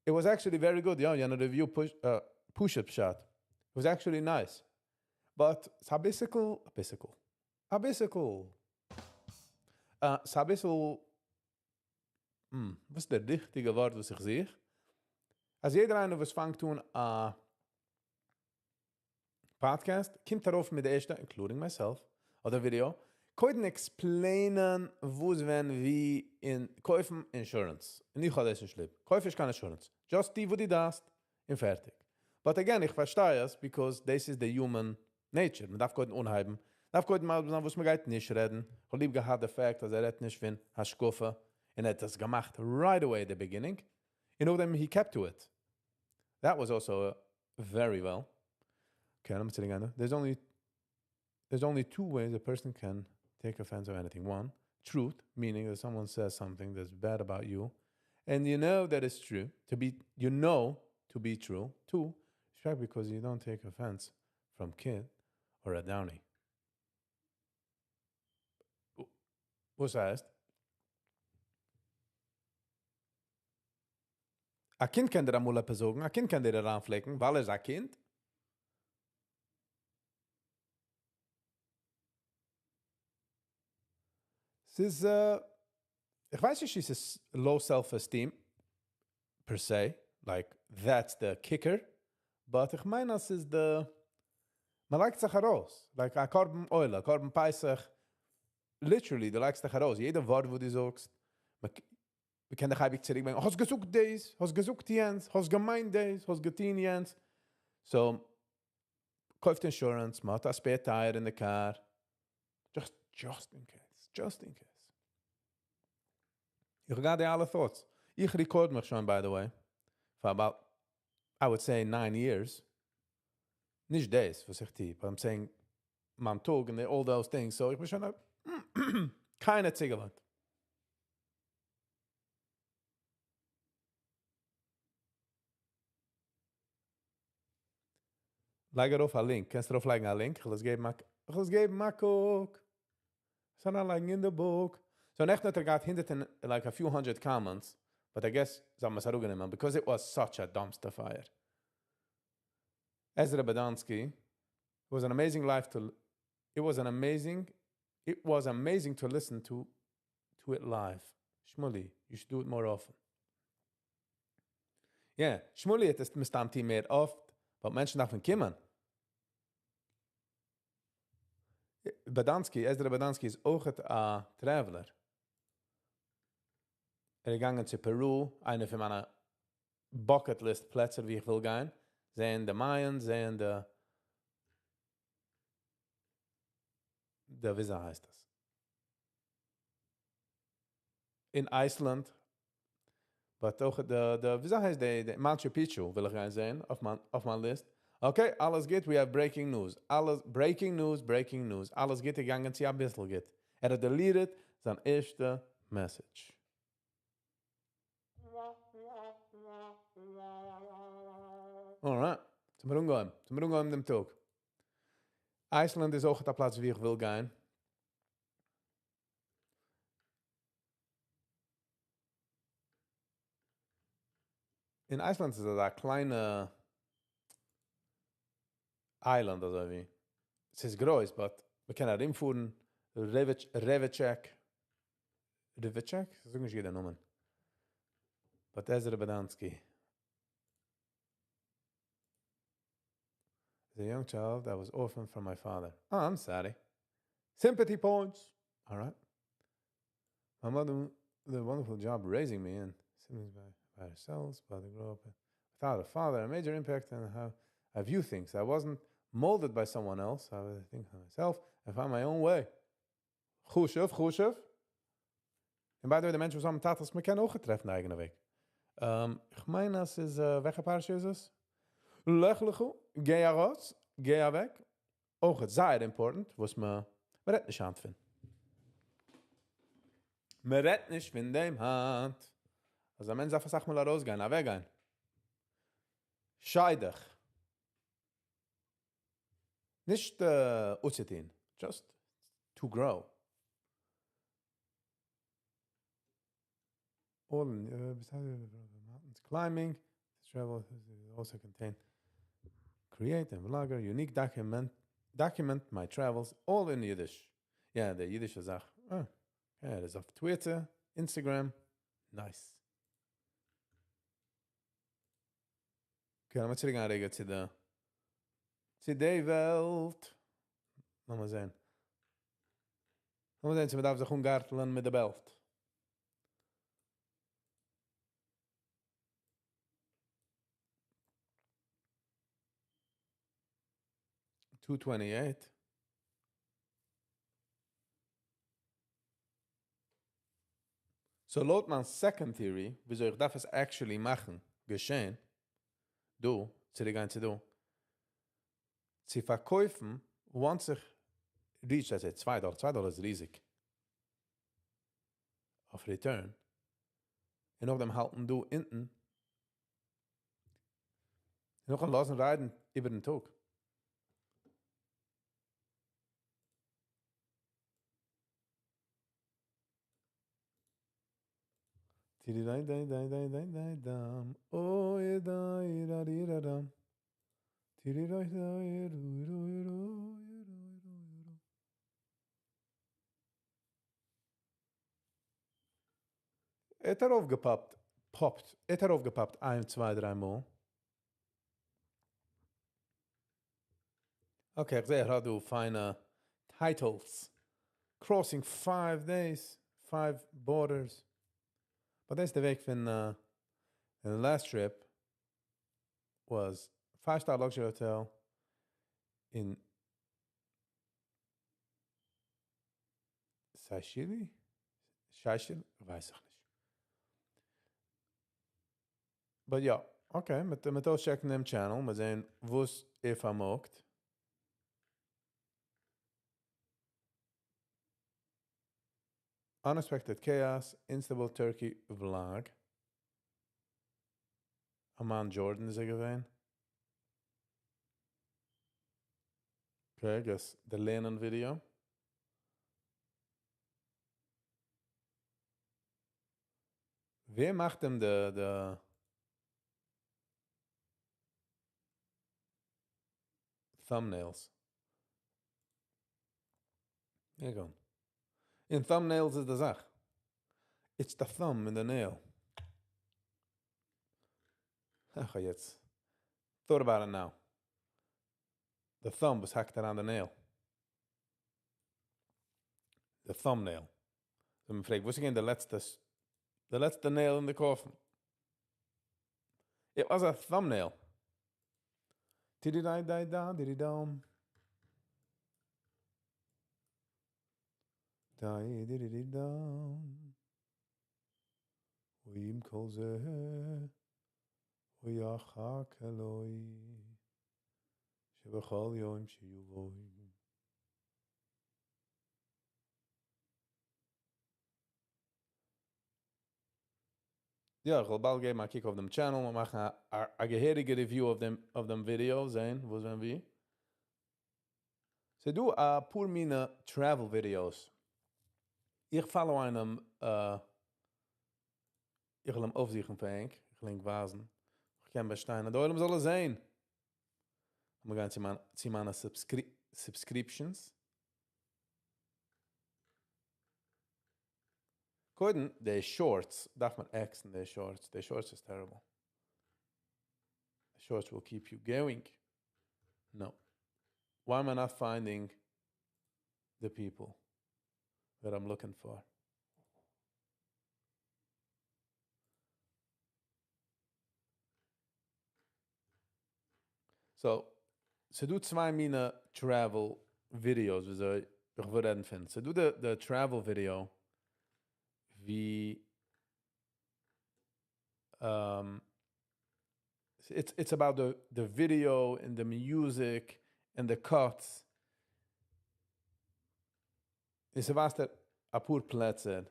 It was actually very good. יא, יענע review push, פשוט פשט. It was actually nice. But ס'א ביסל, א ביסל, א ביסל, ס'א ביסל, וואס איז דער ריכטיגע ווארט, וואס איך זוך? אז יעדער איינער, וואס פאנגט אן א podcast, קומט ארויף מיט די ערשטע, including myself, אדער ווידעא, קודם explainען, וואס, ווען, ווי, און קויפן insurance. און איך האב דאס נישט ליב. קויף נישט קיין insurance. Just טו וואס דו דארפסט, און פארטיג. But again, איך פארשטיי עס, because this is the human nature. מען דארף קודם אנהייבן. דארף קודם מאל זאגן, וואס מען גייט נישט רעדן. איך האב ליב געהאט די fact, אז ער רעדט נישט פון השקפה. און ער האט דאס געמאכט right away at the beginning. And then he kept to it. That was also very well. Okay, I'm sitting on There's only two ways a person can take offense of anything. One, truth, meaning that someone says something that's bad about you, and you know that it's true, to be you know to be true. Two, respect because you don't take offense from kid or a downy. וואס הייסט? א קינד קען דיר אמאל עפעס זאגן, א קינד קען דיר אריינפליקן, ווייל ער איז א קינד. ס'איז, איך ווייס נישט, ס'איז low self-esteem, per se, like, that's the kicker, but איך מיין, אז ס'איז די, מען לייגט זיך ארויס, like א קרבן עולה, קרבן פסח, literally, דו לייגסט דיך ארויס, יעדע ווארט, וואס דו זאגסט, מען קען דיך אייביג צוריקברענגען, האסט געזאגט דאס, האסט געזאגט יענץ, האסט געמיינט דאס, האסט געטון יענץ. So, קויפט insurance, מ'האט א spare tire in the car, just in case, just in case. איך האב די אלע thoughts. איך record מיך שוין, by the way, for about, I would say, 9 years. נישט דאס, וואס איך טו, but I'm saying, מיין טאג and all those things, so איך בין שוין קיינע צוגעוואוינט. לייג ארויף א link. קענסטו ארויפלייגן א link? איך וועל עס געבן, איך וועל עס געבן א קוק. ס'זאל לייגן אין די book. So נעכטן האט ער געהאט הונדערט און like a few hundred comments, but I guess זיי האבן עס אראפגענומען because it was such a dumpster fire. Ezra Badansky, it was an amazing life to it was an amazing it was amazing to listen to to it live. Shmuley, you should do it more often. Yeah, שמולי האט עס מסתם טון מער אפט, ווייל מענטשן דארפן קומען. באדאנסקי, עזרא באדאנסקי איז אויכעט א traveler. ער איז געגאנגען צו Peru, איינע פון מיינע bucket list פלעצער וואו איך וויל גיין, זעהן די Mayans, זעהן די די וויאזוי הייסט עס? אין Iceland, but אויך די די וויאזוי הייסט די די Machu Picchu וויל איך גיין זעהן אויף מיין אויף מיין list. Okay, אלעס גוט, we have breaking news. אלעס breaking news, breaking news. אלעס גוט געגאנגען צו אביסל גוט. ער האט deleted זיין ערשטע message. Alright, צום אנגעהויבן, צום אנגעהויבן דעם טאג. Iceland איז אויך א פלאץ וואו איך וויל גיין. אין Iceland איז אזא קליינע island אזוי ווי. ס'איז גרויס but מ'קען ארומפארן Reykjavik Reykjavik? כ'זאג נישט גוט די נאמען. But Ezra Badansky As a young child I was orphaned from my father. אה, I'm sorry. Sympathy points! Alright. My mother did a wonderful job raising me and siblings by by ourselves, but I grew up without a father, a major impact on how I view things. I wasn't molded by someone else, I think for myself, I found my own way. חשוב, חשוב. און by the way, די מענטשן וואס האבן טאטעס, מען קען אויך טרעפן די אייגענע וועג. איך מיין אז ס'איז, וועלכע פרשה איז עס? לך לך, גיי ארויס, גיי אוועק. אויך זייער important וואס מען רעדט נישט היינט פון. מען רעדט נישט פון דעם היינט. אז א מענטש דארף אסאך מאל ארויסגיין, אוועקגיין. שיידעך. נישט אויסצוטון, just to grow. All besides mountains climbing, travel also contain create and vlogger, unique document, document my travels, all in Yiddish. יא, די אידישע זאך. אה, ער איז אויף Twitter, Instagram. Nice. Okay, לאמיר צוריק גיין א רגע צו די צו די וועלט. לאמיר זען. לאמיר זען צו מ'דארף זיך אנגארטלען מיט די belt. 228. So לויט מיין second theory, וויאזוי איך דארף עס actually מאכן געשען, דא, צוריק גיין צו דא, צו פארקויפן once איך reach let's say צוויי דאלער, צוויי דאלער איז ריזיג אויף return, און נאכדעם האלטן דא אונטן, און נאכדעם לאזן ריידן איבערן טאג. טירידיידיידיידיידיידאם, אוי דיידאדידאדאם, טירידיידיידוידוידוידוידוידו. ער האט ארויפגעפאפט, popped, ער האט ארויפגעפאפט איין צוויי דריי מאל. Okay, איך זעה ער האט דא פיינע titles. Crossing five days, five borders. But דאס איז די וועג פון די last trip was five star luxury hotel אין Seychelles? Seychelles? ווייס איך נישט. But יא, okay, מיט מיט אויסטשעקן דעם channel, מיר זעהן וואס ער פארמאגט. Unexpected Chaos, Istanbul Turkey Vlog. Amman Jordan איז ער געווען. Okay, I guess די לערנען video. ווער מאכט אים די די thumbnails? Here you go. און thumbnails איז די זאך. It's the thumb in the nail. איך האב יעצט thought about it now. The thumb וואס האקט אריין די nail. The thumbnail. ווען מען פרעגט וואס איז געווען די לעצטע די לעצטע nail אין די coffin? It was a thumbnail. דידי-דיי-דיי-דא-דידי-דאם. דיי-דידי-די-דאם. ועם כל זה, ויחכה לו שבכל יום שיבוא. יא, איך וועל באלד געבן א קוק אויף דעם channel, מיר מאכן א געהעריגע review אויף דעם אויף דעם ווידיאו, זען וואס ווען ווי. ס'איז דא אפאר מינע travel videos. איך follow איינעם, איך וועל אים אויפזוכן פאר ענק, איך וועל ענק ווייזן. איך קען באשטיין אז די עולם זאל עס זען. לאמיר גיין צו מיין צו מיינע subscriptions. קודם די shorts דארף מען עקסן די shorts, די shorts איז terrible. די shorts will keep you going. No. Why am I not finding the people that I'm looking for? So, ס'דא צוויי מינע travel videos וויאזוי איך וויל רעדן פון. ס'דא די די travel video ווי it's it's about the the video און די music און די cuts. און ס'ווייזט אפאר פלעצער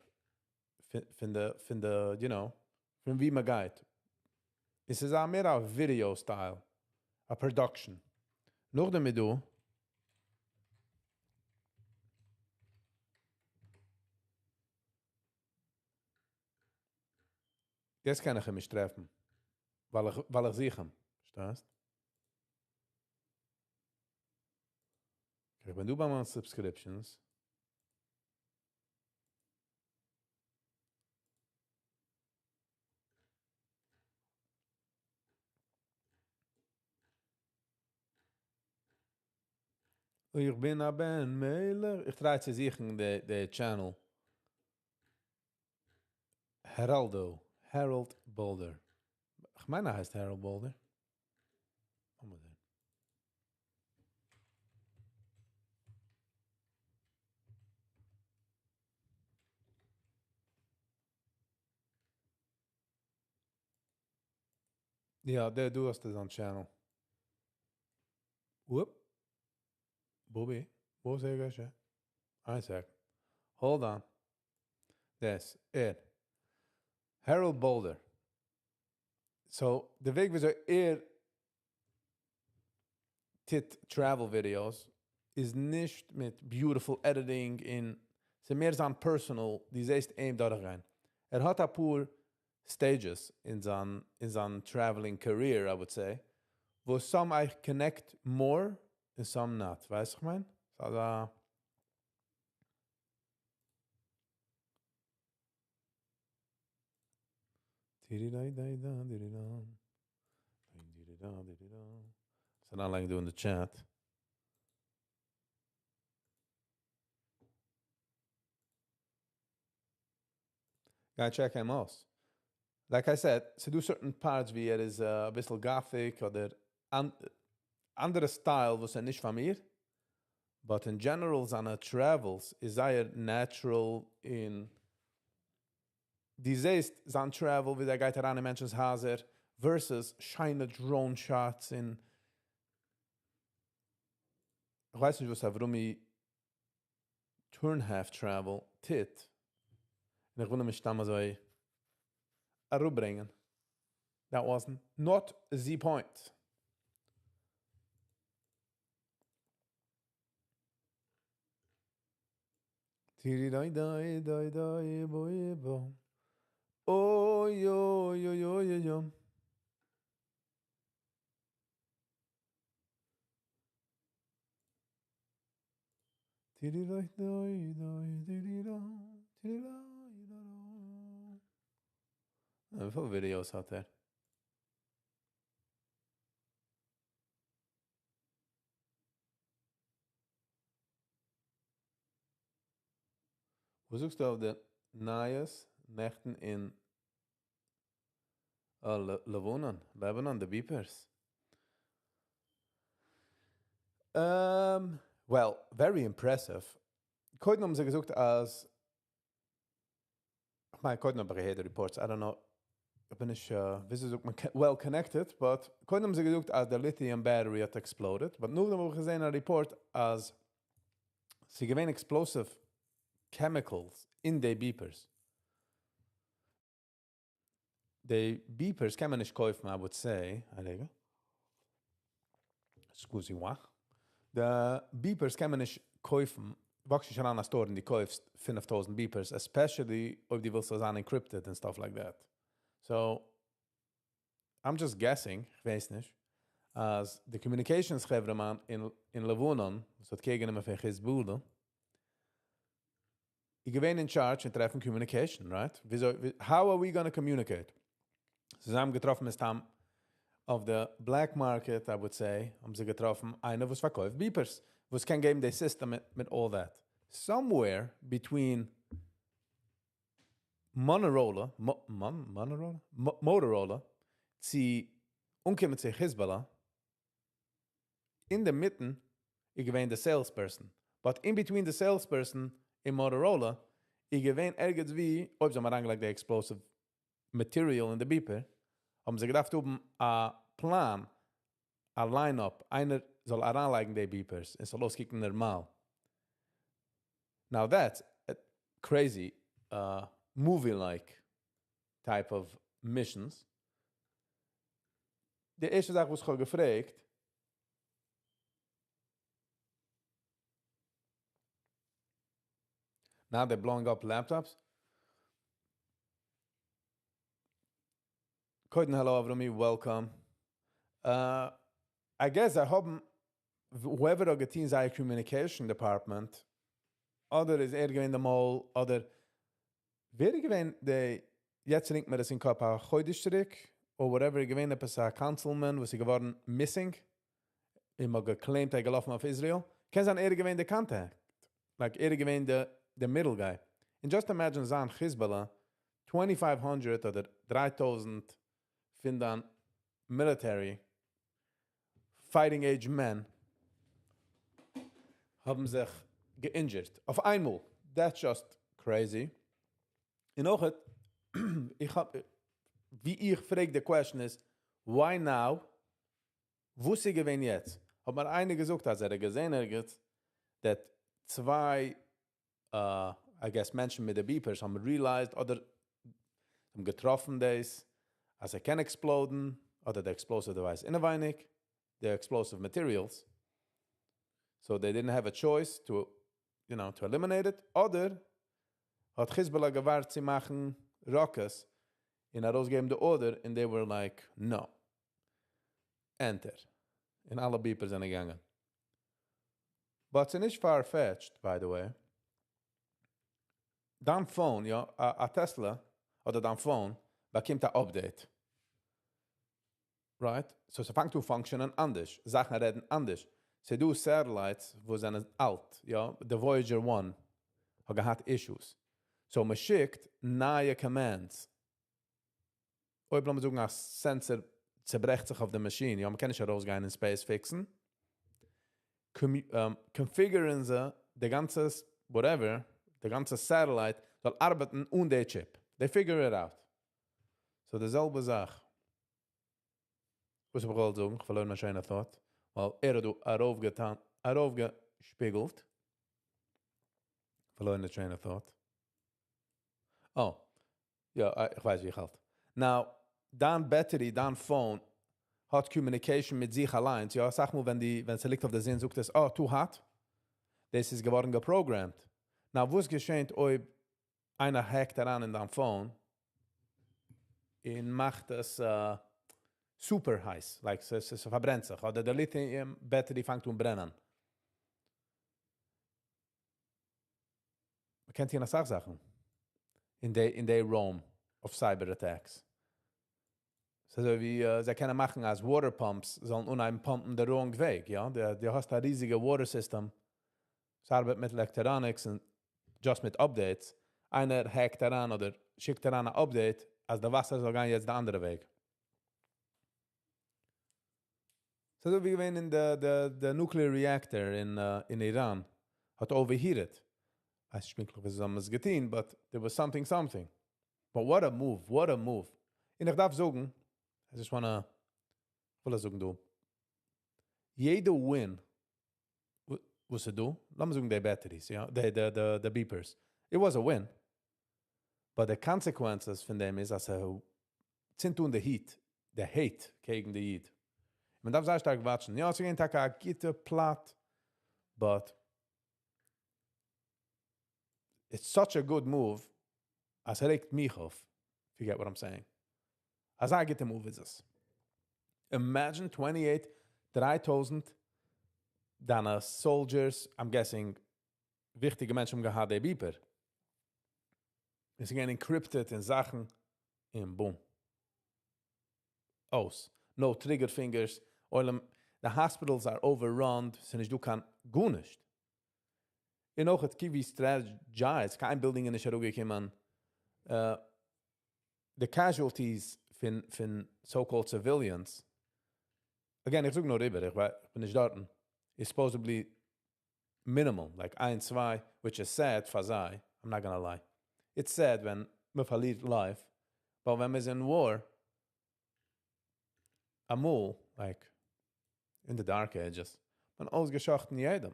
פון די פון די you know פון ווי מ'גייט. און ס'איז א מער א video style, א production. נאכדעם איז דא. יעצט קען איך אים נישט טרעפן ווייל איך ווייל איך זוך אים. פארשטייסט? איך בין דא ביי מיין subscriptions. איך בין א בן מלך. איך try צו זוכן די די channel. Geraldo, Harold Boulder. איך מיין ער הייסט Harold Boulder. לאמיר זען. יא, דער דא האסטו זיין channel. Whoop. בובי, וואו איז ער געשען? איין sec. Hold on. דעס ער. Harold Boulder. So, די וועג וויאזוי ער טוט travel videos איז נישט מיט beautiful editing און ס'איז מער זיין personal, דו זעסט אים דורכגיין. ער האט אפאר stages אין זיין אין זיין traveling career I would say, וואס some I connect more און some not, ווייסט איך מיין? ס'איז אזא. ס'איז אריינלייגן דא אין די chat. גיי check אים אויס. Like I said, ס'דא certain parts ווי ער איז אביסל gothic אדער אנדערע style וואס איז נישט פאר מיר, but in general זיינע travels איז זייער natural און דו זעסט זיין travel ווי ער גייט אריין אין מענטשנ'ס הייזער versus שיינע drone shots און איך ווייס נישט וואס אברומי טורנהאפט travel טוט, און איך וויל אים נישט סתם אזוי אראפברענגען. That wasn't not the point. אוי אוי אוי אוי אוי. וויפיל videos האט ער? וואס זאגסטו אויף די נייעס נעכטן אין לבנון, Lebanon, די beepers? Well, very impressive. קודם האבן זיי געזאגט אז, איך מיין קודם האב איך געהערט די reports, I don't know, איך בין נישט, וויאזוי זאגט מען, well connected, but קודם האבן זיי געזאגט אז די lithium battery האט exploded, but נאכדעם האב איך געזען א report אז ס'איז געווען explosive chemicals אין די beepers. די beepers קען מען נישט קויפן, I would say, א רגע. Scusi moi. די beepers קען מען נישט קויפן, וואקסט נישט אריין א store און דו קויפסט 5000 beepers, especially אויב דו ווילסט זאל זיין encrypted and stuff like that. So, I'm just guessing, איך ווייס נישט, אז די communications חברה'מאן אין לבנון, וואס האט care גענומען פון Hezbollah, איז געווען in charge פון טרעפן communication, right? וויאזוי, how are we gonna communicate? זיי האבן געטראפן מסתם אויף די black market, I would say, האבן זיי געטראפן איינער וואס פארקויפט beepers, וואס קען געבן די system מיט all that. Somewhere between Motorola, Motorola? Motorola, צו אנקומען צו Hezbollah, אין דער מיטן איז געווען די salesperson. But in between the salesperson און Motorola, איז געווען ערגעץ ווי, אויב זיי האבן אריינגעלייגט די explosive material אין די beeper, האבן זיי געדארפט האבן א plan, א line-up, איינער זאל אריינלייגן די beepers, און ס'זאל אויסקוקן נארמאל. Now that's a crazy movie-like type of missions. די ערשטע זאך וואס איך האב געפרעגט, Now they're blowing up laptops. קודם hello Avrumi, welcome. I guess זיי האבן, whoever האט געטון זייער communication department, אדער איז ער געווען די mole, אדער ווער איז געווען די, יעצט רינגט מיר עס אין קאפ א חודש צוריק, or whatever, איז געווען עפעס א councilman וואס איז געווארן missing, און מ'האט געקלעימט ער איז געלאפן אויף Israel. קען זיין ער איז געווען די contact. Like ער איז געווען די middle guy. And just imagine זיין Hezbollah, 2500 אדער 3000 פון דיין military fighting age men האבן זיך גע-injured. אויף איינמאל. That's just crazy. און אויך, איך האב, ווי איך פרעג די question איז, why now? וואס איז געווען יעצט? האט מיר איינער געזאגט, אז ער האט געזען ערגעץ, that צוויי, I guess מענטשן מיט די beepers האבן realized אדער האבן געטראפן דאס, אז ער קען explode ן, אדער די explosive device אינעווייניג, the explosive materials. So they didn't have a choice to eliminate it. אדער האט Hezbollah געווארט צו מאכן rockets און ארויסגעבן די order, and they were like, no. Enter. און אלע beepers זענען געגאנגען. But ס'איז נישט far-fetched, by the way. דיין phone, יא, א Tesla, אדער דיין phone, באקומט א update. Right? So ס'פאנגט אן function ען אנדערש. זאכן רעדן אנדערש. ס'דא satellites, וואס זענען אלט, יא, the Voyager 1 האט געהאט issues. So מען שיקט נייע commands. אויב לאמיר זאגן, א sensor צעברעכט זיך אויף די מאשין, יא, מען קען נישט ארויסגיין אין space fix ן. Configure ן זיי די גאנצע whatever, די גאנצע satellite זאל ארבעטן אן די chip. They figure it out. So די זעלבע זאך. וואס האב איך געוואלט זאגן? איך פארלוירן מיין train of thought. ווייל ער האט דא ארויפגעטאן, ארויפגעשפיגלט. פארלוירן די train of thought. Oh, יא, איך ווייס ווי איך האלט. Now, דיין battery, דיין phone האט communication מיט זיך אליין. יא, זאג מאל, ווען ס'ליגט אויף די זון, זאגט עס, oh, too hot. דאס איז געווארן גע-programmed. Now, וואס געשעט, אויב איינער hack ט אריין אין דיין phone? און מאכט עס super הייס, like ס'פארברענט זיך, אדער די lithium battery פאנגט אן ברענען. מ'קען טון אסאך זאכן אין די אין די realm of cyber attacks. ס'איז אזוי ווי זיי קענען מאכן אז water pumps זאלן אנהייבן פאמפן די wrong וועג, יא? דו האסט א ריזיגע water system, ס'ארבעט מיט electronics און just מיט updates, איינער hack ט אריין אדער שיקט אריין א update אז די וואסער זאל גיין יעצט די אנדערע וועג. ס'איז אזוי ווי געווען אין די די די nuclear reactor אין אין איראן האט overheated. כ'ווייס נישט פונקטליך וויאזוי זיי האבן עס געטון but there was something something. But what a move, what a move. און איך דארף זאגן, I just wanna, כ'וויל עס זאגן דא, יעדע win וואס איז דא, לאמיר זאגן די batteries, יא, די די די די beepers, it was a win, but די consequences פון דעם איז אז ס'צינדט אן די heat, די hate קעגן די איד. מען דארף זייער שטארק watch ן. יא, ס'איז געווען טאקע א גוטע plot, but it's such a good move אז ס'רעגט מיך אויף, if you get what I'm saying. אזא גוטע move איז עס. Imagine 28, 3000 דיינע soldiers, I'm guessing וויכטיגע מענטשן האבן געהאט די beeper. עס איז געווען encrypted און זאכן, און boom. אויס. No trigger fingers, עולם, די hospitals are overrun, ס'איז נישט דא קיין גארנישט. און אויך האט קיווי strategize, קיין building איז נישט אראפגעקומען. די casualties פון פון so called civilians, again איך זאג נאר איבער, איך בין נישט דארטן, איז supposedly minimal, like איינס צוויי, which is sad פאר זיי, I'm not gonna lie. It's sad ווען מען פארלירט life, but ווען מען איז אין war, אמאל, like, in the dark ages, מען אויסגעשאכטן יעדעם.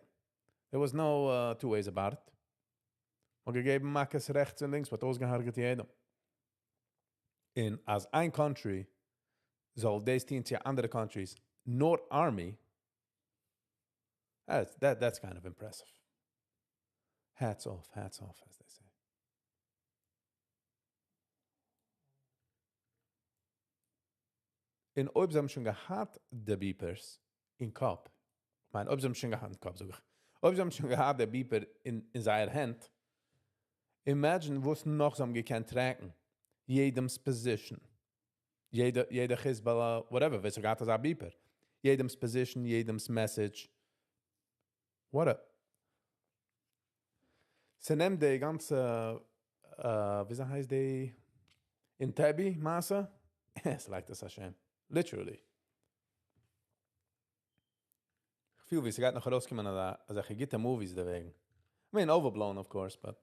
There was no two ways about it. מען האט געגעבן מכות רעכטס און לינקס, מען האט אויסגעהארגעט יעדעם. און אז איין country זאל דאס טון צו אנדערע countries, נאר army, that's, that, that's kind of impressive. Hats off, hats off, as they say. און אויב זיי האבן שוין געהאט די beepers אין קאפ, כ'מיין אויב זיי האבן שוין געהאט אין קאפ זאג איך, אויב זיי האבן שוין געהאט די beeper אין אין זייער הענט, imagine וואס נאך זיי האבן געקענט track ן, יעדעמ'ס position, יעדע יעדע חיזבאללה whatever ווער ס'האט געהאט אזא beeper, יעדעמ'ס position, יעדעמ'ס message, what a. ס'נעמט די גאנצע וויאזוי הייסט די Entebbe מעשה? ס'לייגט עס א שם. Literally. כ'פיל ווי ס'גייט נאך ארויסקומען אזעלכע גוטע movies דערוועגן. I mean overblown of course but.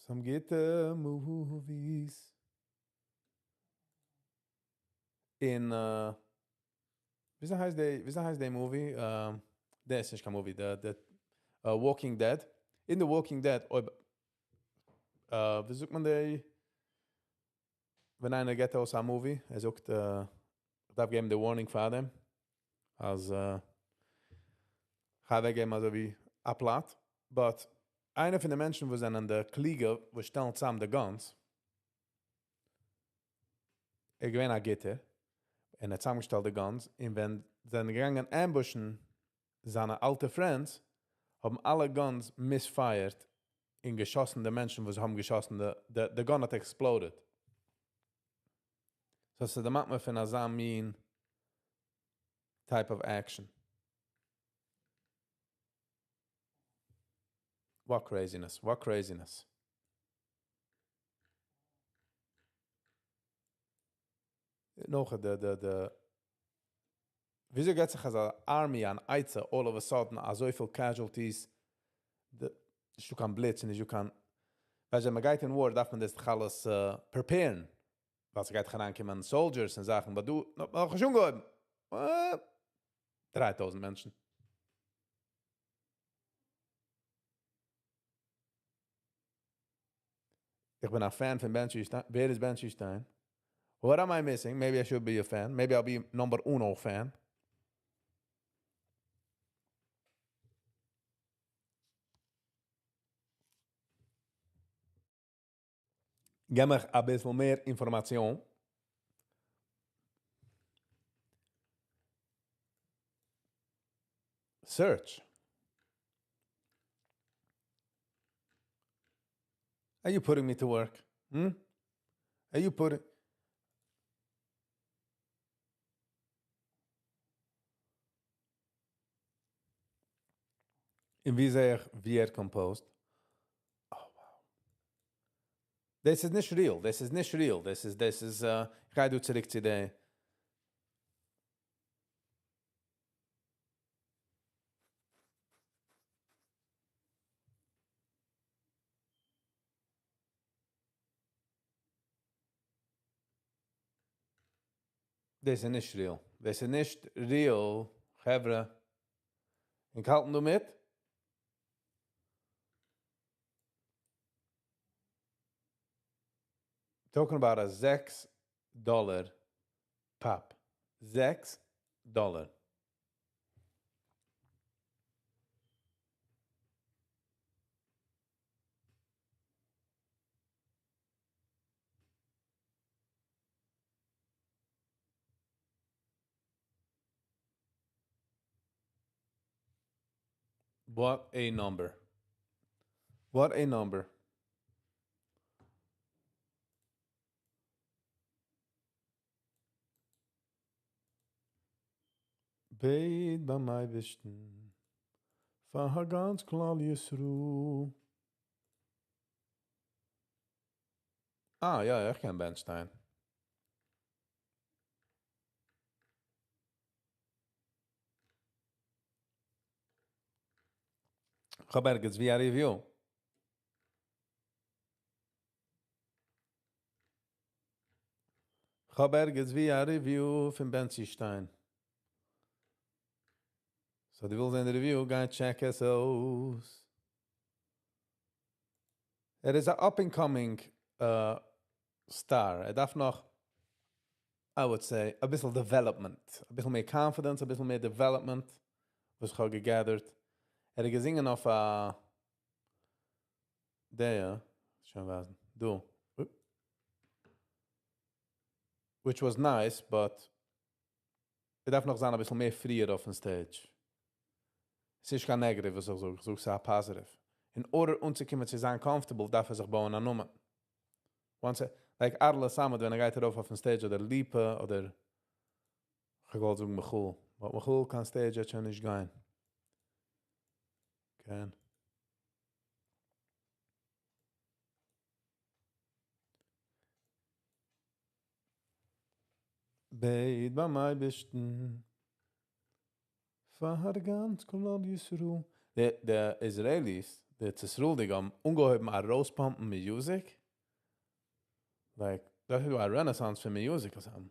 Some גוטע movies. אין וויאזוי הייסט די וויאזוי הייסט די movie? דער איז נישט קיין movie, די די Walking Dead. אין די Walking Dead אויב ווי זאגט מען די ווען איינער געבט אויס א movie, ער זאגט איך דארף געבן די warning פאר דעם אז כ'גיי אוועקגעבן אזוי ווי א plot, but איינער פון די מענטשן וואס זענען די קלוגע וואס שטעלן צוזאם די guns, ער איז געווען א גוטער, און ער האט צוזאמגעשטעלט די guns, און ווען זיי זענען געגאנגען ambush ן זיינע אלטע friends, האבן אלע guns misfired און געשאסן די מענטשן וואס האבן געשאסן די, די gun האט exploded. So ס'דערמאנט מיר פון אזא מין type of action. What craziness, what craziness. נאך די די די וויאזוי געט זיך אזא army אן עצה all of a sudden אזויפיל casualties, נישטא קיין בליץ און נישטא קיין, ווייסט ווען מ'גייט אין war דארף מען דאס דאך אלעס prepare ן, ווייל ס'גייט דאך אריינקומען soldiers און זאכן, but דא האט מען נאכנישט אנגעהויבן. 3000 מענטשן. איך בין א fan פון בענטשי שטיין. ווער איז בענטשי שטיין? What am I missing? Maybe I should be a fan. Maybe I'll be number uno fan. גיב מיך א ביסל מער אינפארמאציאן. Search. Are you putting me to work? Hmm? Are you putting... און ווי זעה איך ווי ער composed? Oh wow. דאס איז נישט real, דאס איז נישט real, דאס איז, דאס איז, איך גיי דא צוריק צו די. דאס איז נישט real. דאס איז נישט real, חברה. און האלטן דא מיט? Talking about a 6 dollar pop. 6 dollar. What a number. What a number. בעט ביים אייבערשטן פאר גאנץ כלל ישראל. אה, יא, איך קען Bernstein. איך האב ערגעץ ווי א review. איך האב ערגעץ ווי א review פון Bentzi Stein. So דו ווילסט זען די review, גיי check עס אויס. ער איז א up-and-coming star. ער דארף נאך, I would say, א ביסל development. א ביסל מער confidence, א ביסל מער development, וואס איך האב גע gathered. ער האט געזינגען אויף א דער, שוין ווייזן, דא. Which was nice, but ער דארף נאך זיין א ביסל מער פריער אויפן stage. עס איז נישט קיין negative, וואס איך זאג, איך זאג ס'איז א positive. In order אנצוקומען צו זיין comfortable, דארף ער זיך בויען א נאמען. Once, like Arle Samad, ווען ער גייט ארויף אויפן stage, אדער Lipa, אדער איך וואלט זאגן Michal. But Michal קיין stage האט שוין נישט גיין. קען. בעט ביים אייבערשטן פאר גאנץ כלל ישראל. די Israelis, די ישראל'דיגע האבן אנגעהויבן ארויס pump ן music. Like, דאס איז א renaissance פון music וואס האבן.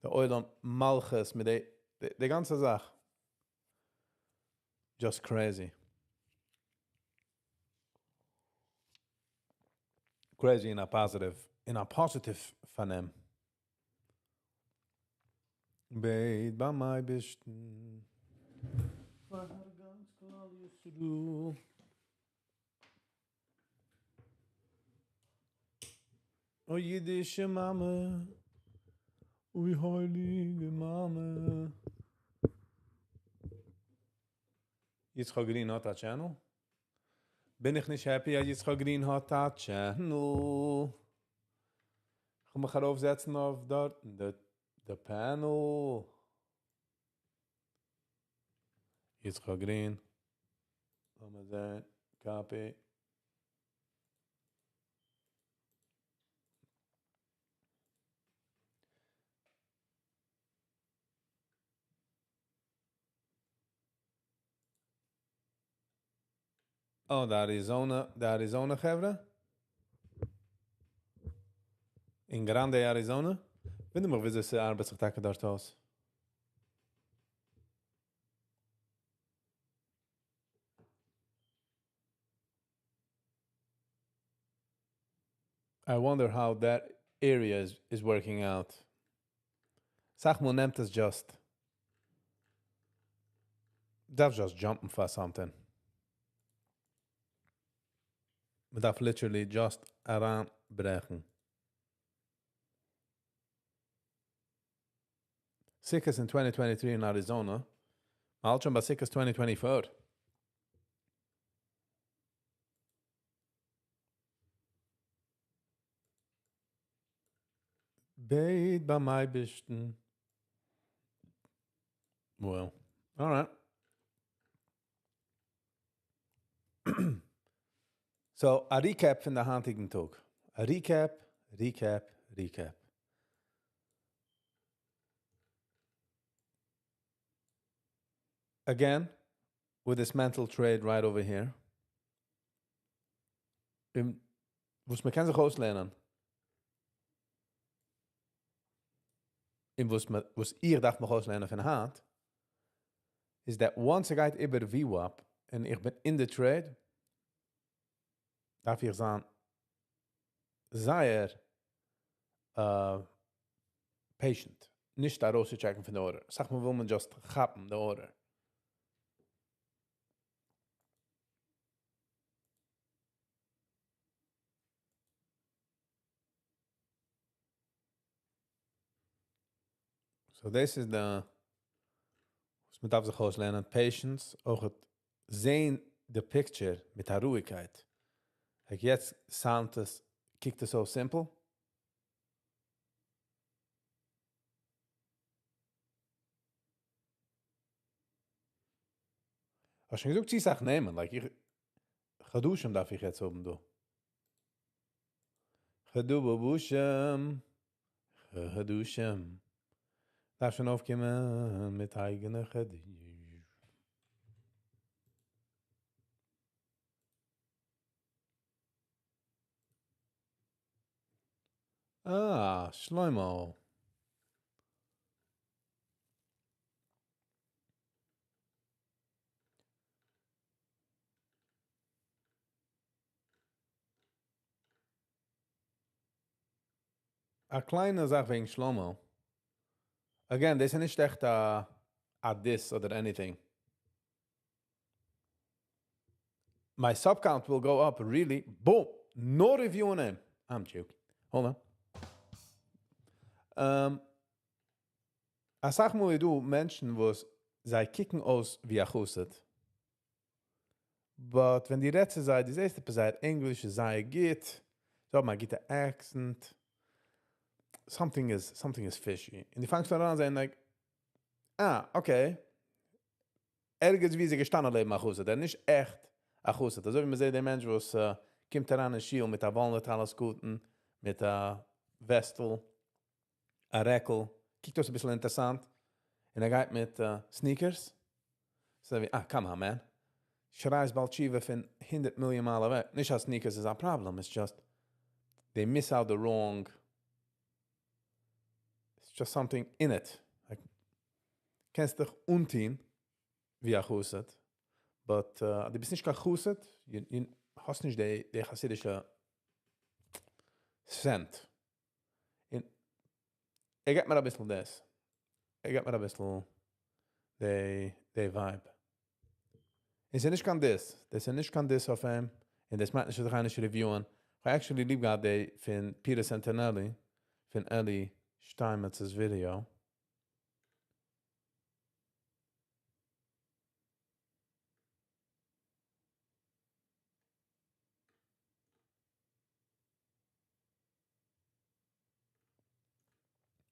דער עולם מלכות מיט די גאנצע זאך. Just crazy. Crazy in a positive פארנעם. בעט ביים אייבערשטן. פאר גאנץ כלל ישראל. אוי אידישע מאמע, אוי הייליגע מאמע. יצחק Green האט א channel? בין איך נישט happy, אז יצחק Green האט א channel? איך מיך ארויפזעצן אויף דארט, the panel. יצחק Green. לאמיר זען. Copy. Oh, די Arizona, די Arizona חברה? אין Grande, Arizona? וואונדער מיך, וויאזוי ס'ארבעט זיך טאקע דארט אויס. I wonder how that area is working out. אסאך מאל נעמט עס just. דארף just jump ן for something. מען דארף literally just אריין. ברעכן. סוכות אין טווענטי טווענטי טרי אין אריזאנע, מ'האלט שוין ביי סוכות טווענטי טווענטי פאר. בעט ביים אייבערשטן. Well, alright. So, א recap פון די היינטיגן טאג. א recap, recap, recap. Again, with this mental trade right over here. און וואס מען קען זיך אויסלערנען. און וואס מען, וואס איך דארף מיך אויסלערנען פון היינט, איז that once ס'גייט איבער VWAP און איך בין אין די trade, דארף איך זיין זייער patient, נישט ארויסצוטשעקן פון די order. אסאך מאל וויל מען just כאפן די order. So דאס איז די וואס מען דארף זיך אויסלערנען, patience, אויך זעהן די picture מיט א רואיגקייט. Like יעצט sound עס, קוקט עס אויס simple. האסט שוין געזאגט צו סאך נעמען, like איך, חדשים דארף איך יעצט האבן דא. חדשים, חדשים. דארף שוין אויפקומען מיט אייגענע חדשים. אה, שלמה. א קליינע זאך וועגן שלמה. Again, דאס איז נישט עכט א א diss אדער anything. My sub count will go up, really? Boom! No review on him. I'm joking. Hold on. Um, אסאך מאל איז דא מענטשן וואס זיי קוקן אויס ווי א חסיד. But ווען דו רעדסט צו זיי, דו זעסט עפעס זייער ענגליש איז זייער גוט, זיי האבן א גוטע accent, something is, something is fishy. און דו פאנגסט אן אריינזען like, אה, okay, ערגעץ ווי איז ער געשטאנען לעבן א חסיד, ער איז נישט עכט א חסיד. אזוי ווי מען זעט דעם מענטש וואס קומט אריין אין שול מיט א וואלנע טלית קטן, מיט א וועסטל, א רעקל, קוקט אויס אביסל אינטערסאנט, און ער גייט מיט sneakers, ס'איז ווי, אה, come on man, שרייסט בעל תשובה פון הונדערט מיליאן מייל אוועק, נישט אז sneakers איז א פראבלעם, it's just they miss out the wrong, it's just something in it, like, קענסט דיך אנטוהן ווי א חסיד, but דו ביסט נישט קיין חסיד, האסט נישט די חסידישע scent. און ער געבט מיר אביסל דאס. ער געבט מיר אביסל די די vibe. און ס'איז נישט קיין diss. דאס איז נישט קיין diss אויף אים. און דאס מיינט נישט אז איך גיי נישט review ען. כ'האב actually ליב געהאט די פון פיטער סענטענעלי, פון אלי שטיינמעצ'ס ווידעא.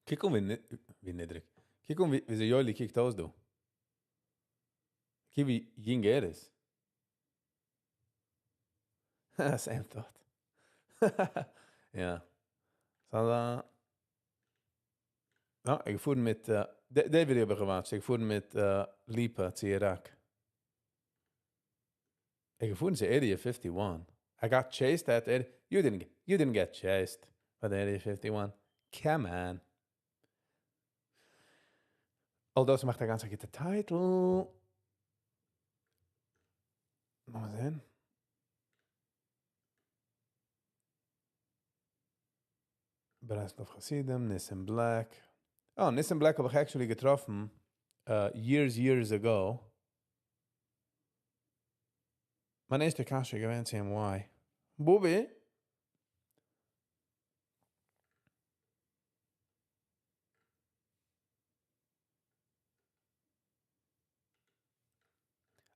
קוק אן ווי נידריג. קוק אן וויאזוי יואלי קוקט אויס דא. קוק ווי יונג ער איז. Same thought. יא. סא יא, ער געפארן מיט, די ווידעא האב איך געוואטשט, ער געפארן מיט ליפא צו איראק. ער געפארן צו Area fifty one. I got chased at Area, you didn't, you didn't get chased by the Area fifty one. Come on. Although ס'מאכט א גאנץ א גוטע title. לאמיר זעהן. ברסלב חסידים, ניסים בלעק. אה, ניסים בלעק האב איך actually געטראפן years years ago. מיין ערשטע קשיא איז געווען צו אים why? בובי!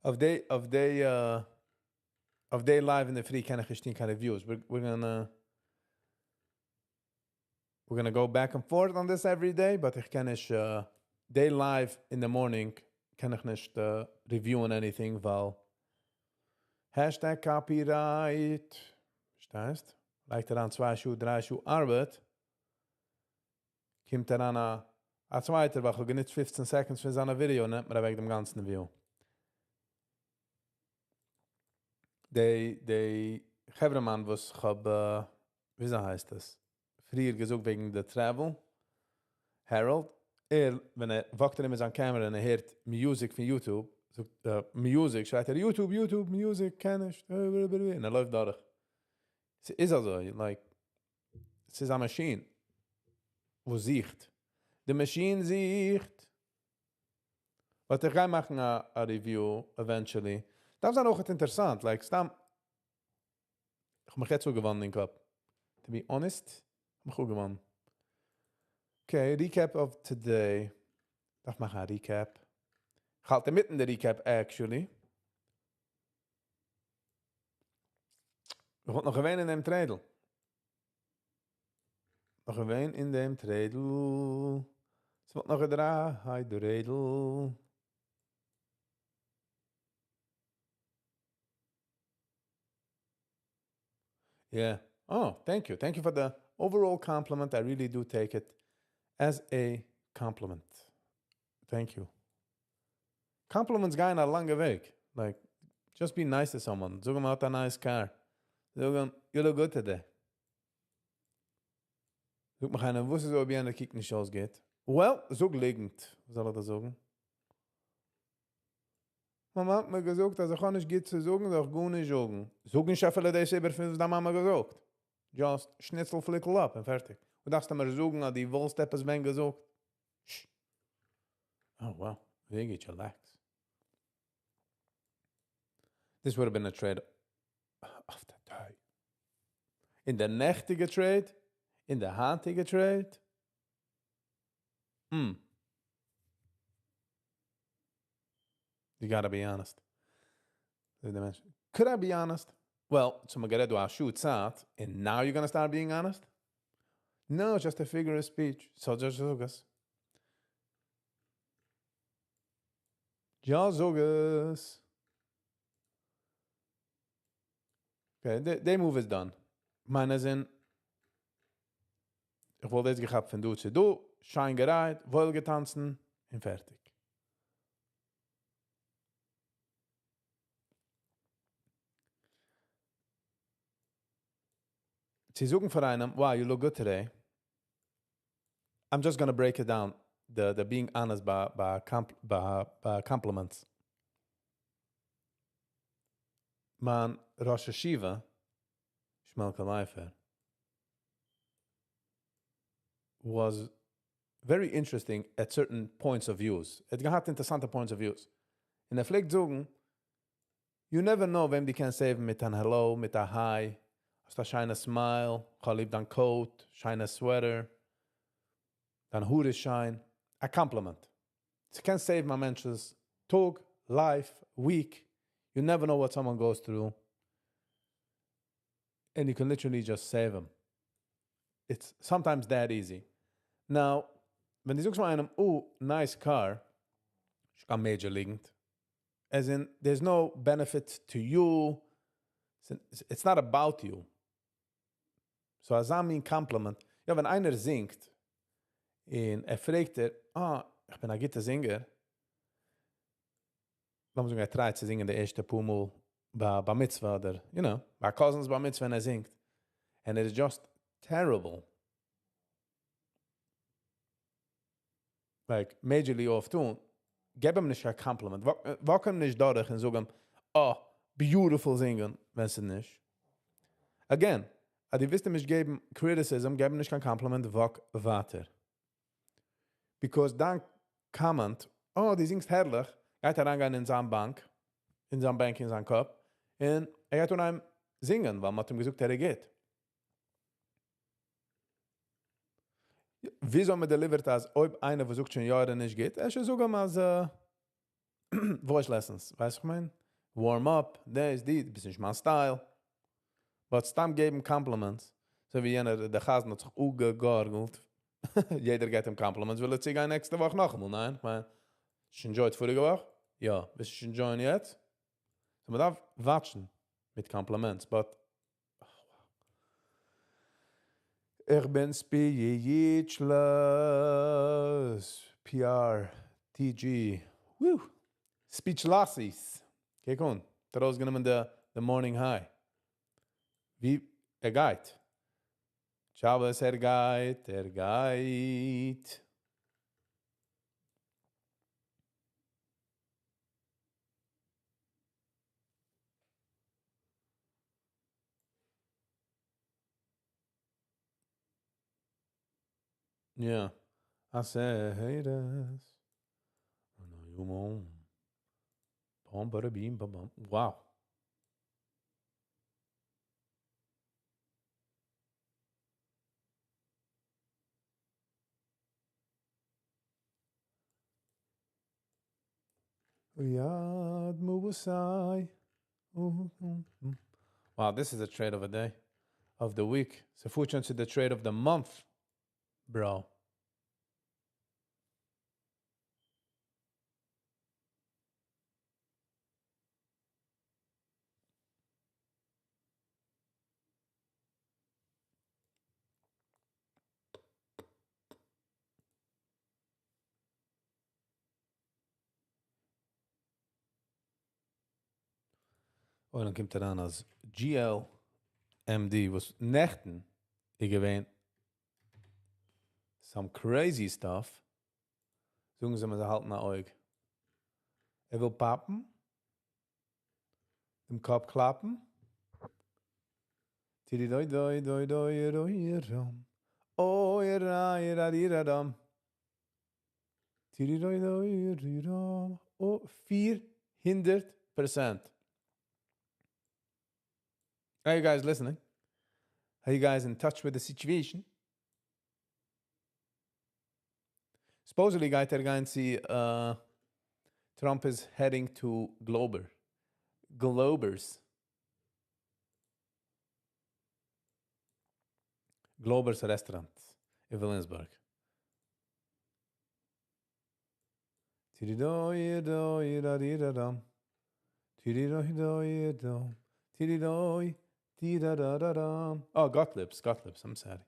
אויף די, אויף די, אויף די live אינדערפרי קען איך נישט טון קיין reviews. We're, we're gonna we're gonna go back and forth on this every day, but איך קען נישט, די live in the morning קען איך נישט review ען anything, ווייל hashtag copyright. פארשטייסט? לייגט אריין 2 שעה, 3 שעה ארבעט, קומט אריין א צווייטער, ווייל איך האב גענוצט 15 seconds פון זיין ווידיאו, נעמט מיר אוועק דעם גאנצן view. די, די חברהמאן, וואס איך האב, וויאזוי הייסט עס? פריער געזאגט וועגן די travel, Harold, ער, ווען ער walk ט ארום מיט זיין camera און ער הערט music פון YouTube, זאגט, music, שרייט ער, "YouTube, YouTube, music, קען נישט", און ער לויפט דורך. ס'איז אזוי, like, ס'איז א מאשין, וואס זוכט. די מאשין זוכט. But איך גיי מאכן א review eventually. דארף זיין אויך אינטערעסאנט, like, סתם, איך האב מיך יעצט צוגעוואוינט אין קאפ. To be honest, האב מיך צוגעוואוינט. Okay, recap of today. דארף מאכן א recap. איך האלט אינמיטן די recap, actually. איך וואלט נאך געווען אין דעם trade. נאך געווען אין דעם trade. עס וואלט נאך געדרייט, די רעדל. Yeah. Oh, thank you. Thank you for the overall compliment. I really do take it as a compliment. Thank you. Compliments גייען א לאנגע וועג. Like, just be nice to someone. זאג אים האט א nice car. זאג אים, "You look good today." זאגט מיך איינער, וואס איז אויב יענער קוקט נישט אויס גוט? Well, זאג ליגנט. וואס זאל ער דא זאגן? מאמע האט מיר געזאגט, אז איך האב נישט גוט צו זאגן, זאל איך גארנישט זאגן. זאג נישט אפילו דאס איבער פון וואס דיין מאמע געזאגט. Just שניצל פליקל אפ און פארטיג. און דארפסטו מיר זאגן, אז דו וואלסט עפעס ווען געזאגט. Shh. Oh, wow. Very chillax. This would have been a trade of the day. אין די נעכטיגע trade, אין די היינטיגע trade. You gotta be honest. Could I be honest? Well, so מ'גערעדט דא א שעה צייט, and now you're gonna start being honest? No, just a figure of speech. So just זאג עס. Ja, זאג עס. Okay, the move is done. מיינע זענען, איך וואלט יעצט געכאפט פון דא צו דא, שיין גערייט, וואויל געטאנצן, און פארטיג. צו זאגן פאר איינעם, "Wow, you look good today." I'm just gonna break it down, the being honest ביי, ביי compliments. מיין ראש ישיבה, Shmelke Leifer, was very interesting at certain points of views. ער האט געהאט אינטערעסאנטע points of views. און ער פלעגט זאגן, you never know וועם דו קענסט save ן מיט אן hello, מיט א hi, האסט א שיינע smile, איך ליב דיין coat, שיינע sweater, דיין האר איז שיין. A compliment. ס'קען save ן א מענטש'ס טאג, life, week. You never know what someone goes through. And you can literally just save them. It's sometimes that easy. Now, ווען דו זאגסט פאר איינעם, "Oh, nice car", איז קיין major ליגנט. As in, there's no benefit to you. It's not about you. So אזא מין compliment. יא, ווען איינער זינגט, און ער פרעגט דיר, "אה, איך בין א גוטער singer." לאמיר זאגן, ער try ט צו זינגען די ערשטע פאר מאל ביי בר מצוה אדער, ביי cousin's בר מצוה ווען ער זינגט. And it is just terrible. Like, majorly off tune. געב אים נישט א compliment. Walk אים נישט דורך און זאג אים, "Oh, beautiful זינגען", ווען ס'איז נישט. Again, אז דו ווילסט אים נישט געבן criticism, געב אים נישט קיין compliment, walk ווייטער. Because דיין comment, "Oh, דו זינגסט הערליך", גייט אריינגיין אין זיין באנק, אין זיין באנק, אין זיין קאפ, און ער גייט אנהייבן זינגען, ווייל מ'האט אים געזאגט, ער איז גוט. וויאזוי מען deliver ט אז אויב איינער וואס זאגט שוין יא ער איז נישט גוט, אפשר זאג אים אז. Voice lessons, ווייסט איך מיין? Warm up, דאס, די, ביסט נישט מיין style. But סתם געבן compliments. אזוי ווי יענער, דער חזן האט זיך אפגעגארגלט. יעדער געבט אים compliments, וויל ער צוגיין נעקסטע וואך נאכאמאל. ניין, איך מיין, שוין enjoyed פאריגע וואך? יא, ביסט שוין enjoying יעצט? So מען דארף watch ן מיט compliments, but איך בין speechless. PR, TG. Woo. Speechless. קוק אן. ארויסגענומען די, the morning high. ווי ער גייט. שבת ער גייט, ער גייט. Yeah. I say haters. I know you won't. Bum, bada, beam, bum, bum. Wow. יד מובסai. Wow, this is a trade of a day, of the week. So fortune to the trade of the month, bro. און דאן קומט ער אן אז GLMD, וואס נעכטן איז געווען some crazy stuff. זאגן זיי, מען זאל האלטן אן אויג. ער וויל פאפן, דעם קאפ קלאפן. Tiri doi doi doi doi doi rom. Oi ra ra ri ra dam. Tiri doi doi ri ram. Oh, 400%. Are you guys listening? Are you guys in touch with the situation? Supposedly גייט ער גיין צו Trump is heading to Glober. Globers. Glober's restaurant in Williamsburg. Tiri-doi, doi, da, di, da, dam. Tiri-doi, doi, dom. Tiri-doi, di, da, da, da, dam. Oh, Gottlieb's, Gottlieb's, I'm sorry.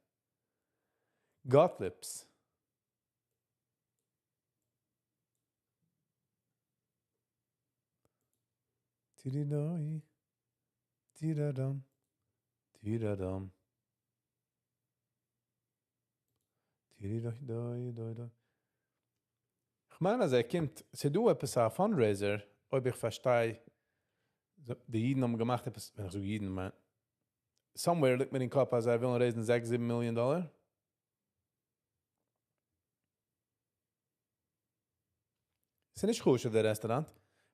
Gottlieb's. Tiri-doi, di, da, dam. Di, da, dam. Tiri-doi, doi, doi, doi. איך מיין, אז ער קומט, ס'איז דא עפעס א fundraiser, אויב איך פארשטיי, די אידן האבן געמאכט עפעס, ווען איך זאג אידן, מיין, somewhere ליגט מיר אין קאפ, אז זיי ווילן raise ן 6, 7 מיליאן דאלאר. ס'איז נישט כשר דער restaurant.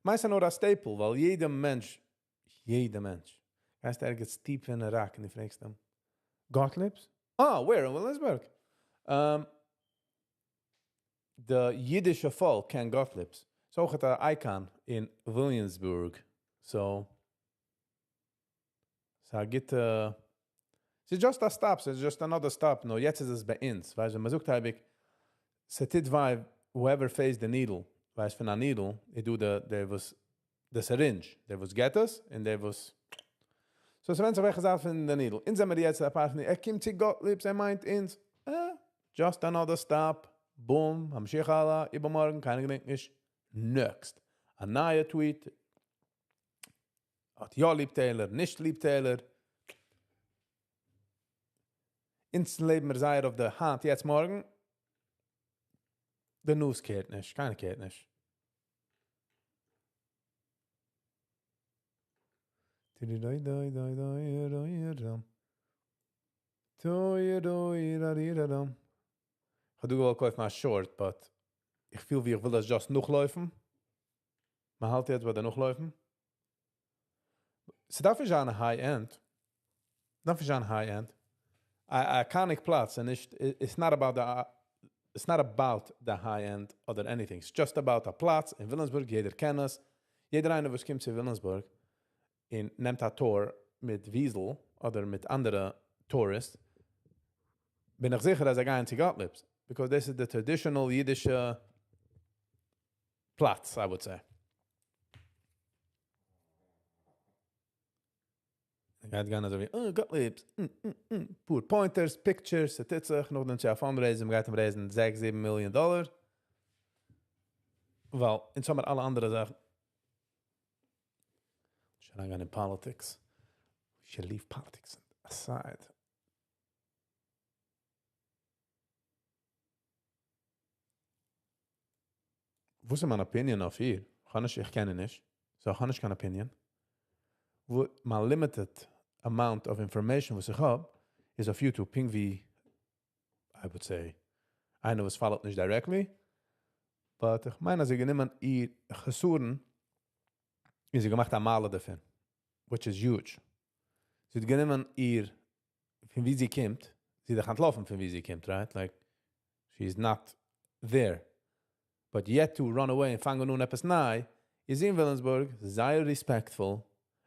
מיינסט נאר א staple, ווייל יעדער מענטש, יעדער מענטש, גייסט ערגעץ טיף אין איראק און דו פרעגסט אים, Gottlieb's? Ah, where? In Williamsburg. די אידישע פאלק קען Gottlieb's. ס'איז אויך אן icon אין Williamsburg. So, ס'גייט, ס'איז just a stop, it's just another stop. נאר יעצט איז עס ביי אונז. ווייסט דו, מען זאגט אייביג, ס'טוט וויי, whoever faced the needle, ווייסט פון א needle, איך דו די, דער וואס, the syringe, דער וואס געט עס, און דער וואס, so עס ווענדט זיך וועלכע זייט פון the needle. אונז זעמיר יעצט א פאר פון די, ער קומט צו Gottlieb's, ער מיינט אונז, just another stop, boom, המשיך הלאה, איבערמארגן, קיינער געדענקט נישט, next. א נייע tweet, האט יא ליב Taylor, נישט ליב Taylor. אונז לעבן מיר זייער אויף די האנט, יעצט מארגן, the news care ט נישט, קיינער care ט נישט. Doi, doi, doi, doi, doi, dom. Doi, doi, da, di, da, dom. איך האב געוואלט קויפן א short, but איך פיל ווי איך וויל דאס just נאכלויפן. מען האלט יעצט ביי די נאכלויפן. ס'דארף נישט זיין high-end. דארף נישט זיין high-end. A iconic פלאץ, און נישט, it's not about the. It's not about the high end אדער anything, it's just about א פלאץ אין וויליאמסבורג, יעדער קען עס, יעדער איינער וואס קומט צו וויליאמסבורג און נעמט א tour מיט וויזל אדער מיט אנדערע tourists, בין איך זיכער אז זיי גייען צו Gottlieb's, because דאס איז די traditional אידישע פלאץ, I would say. גייט גיין אזוי ווי, אה, Gottlieb's, פאר pointers, pictures, ס'טוט זיך, נאכדעם צו א fundraiser, מ'גייט אים raise ן 6, 7 מיליאן דאלער. ווייל, אונז האבן מיר אלע אנדערע זאכן. שוין אריינגיין אין politics. We should leave politics aside. וואס איז מיין opinion אויף איר? איך האב נישט, איך קען איר נישט. So איך האב נישט קיין opinion. מיין limited amount of information וואס איך האב, איז אויף YouTube, פונקט ווי, I would say, איינער וואס follow ט נישט directly. But איך מיין, אז זי גענומען איר חסרון, און זי געמאכט א מעלה דערפון, which is huge. זי האט גענומען איר, פון ווי זי קומט, זי איז דאך אנטלאפן פון ווי זי קומט, right? Like, she is not there. But yet to run away און פאנגען אן עפעס ניי, איז זי אין וויליאמסבורג זייער respectful,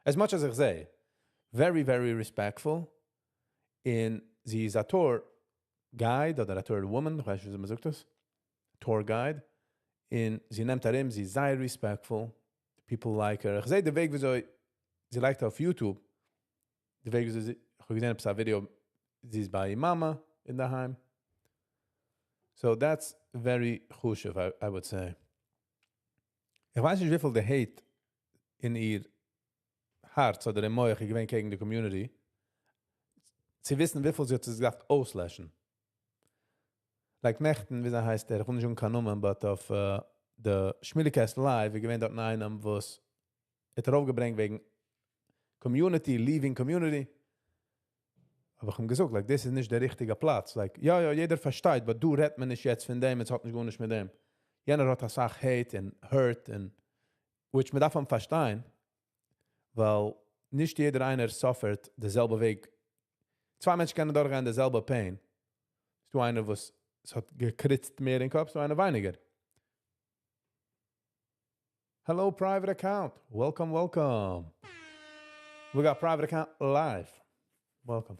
as much as איך זע, very very respectful, און זי איז א tour guide אדער א tour woman, איך ווייס נישט ווי מען זאגט עס, tour guide, און זי נעמט ארום, זי איז זייער respectful, people like her. איך זע די וועג וויאזוי זי לייגט אויף YouTube, די וועג וויאזוי זי, איך האב געזען עפעס א ווידעא, זי איז ביי איר מאמע אינדערהיים. So that's very חשוב, I would say. איך ווייס נישט וויפיל די hate אין איר הארץ אדער אין מח איז געווען קעגן די community, צו וויסן וויפיל זי האט עס געדארפט אויסלעשן. Like נעכטן, ווי אזוי הייסט ער, איך וויל נישט זאגן קיין נאמען, but אויף די שמיליקעסט live איז געווען דארט איינעם וואס האט ארויפגעברענגט וועגן community, leaving community. אבער איך האב געזאגט, like, דאס איז נישט דער ריכטיגער פלאץ. Like, יא, יא, יעדער פארשטייט, but דא רעדט מען נישט יעצט פון דעם, עס האט נישט גארנישט מיט דעם. יענער האט אסאך hate און hurt און which מען דארף אים פארשטיין, ווייל נישט יעדער איינער suffer ט די זעלבע וועג. צוויי מענטשן קענען דורכגיין די זעלבע pain. ס'דא איינער וואס עס האט געקריצט מער אין קאפ, ס'דא איינער ווייניגער. Hello private account. Welcome, welcome. We got private account live. Welcome.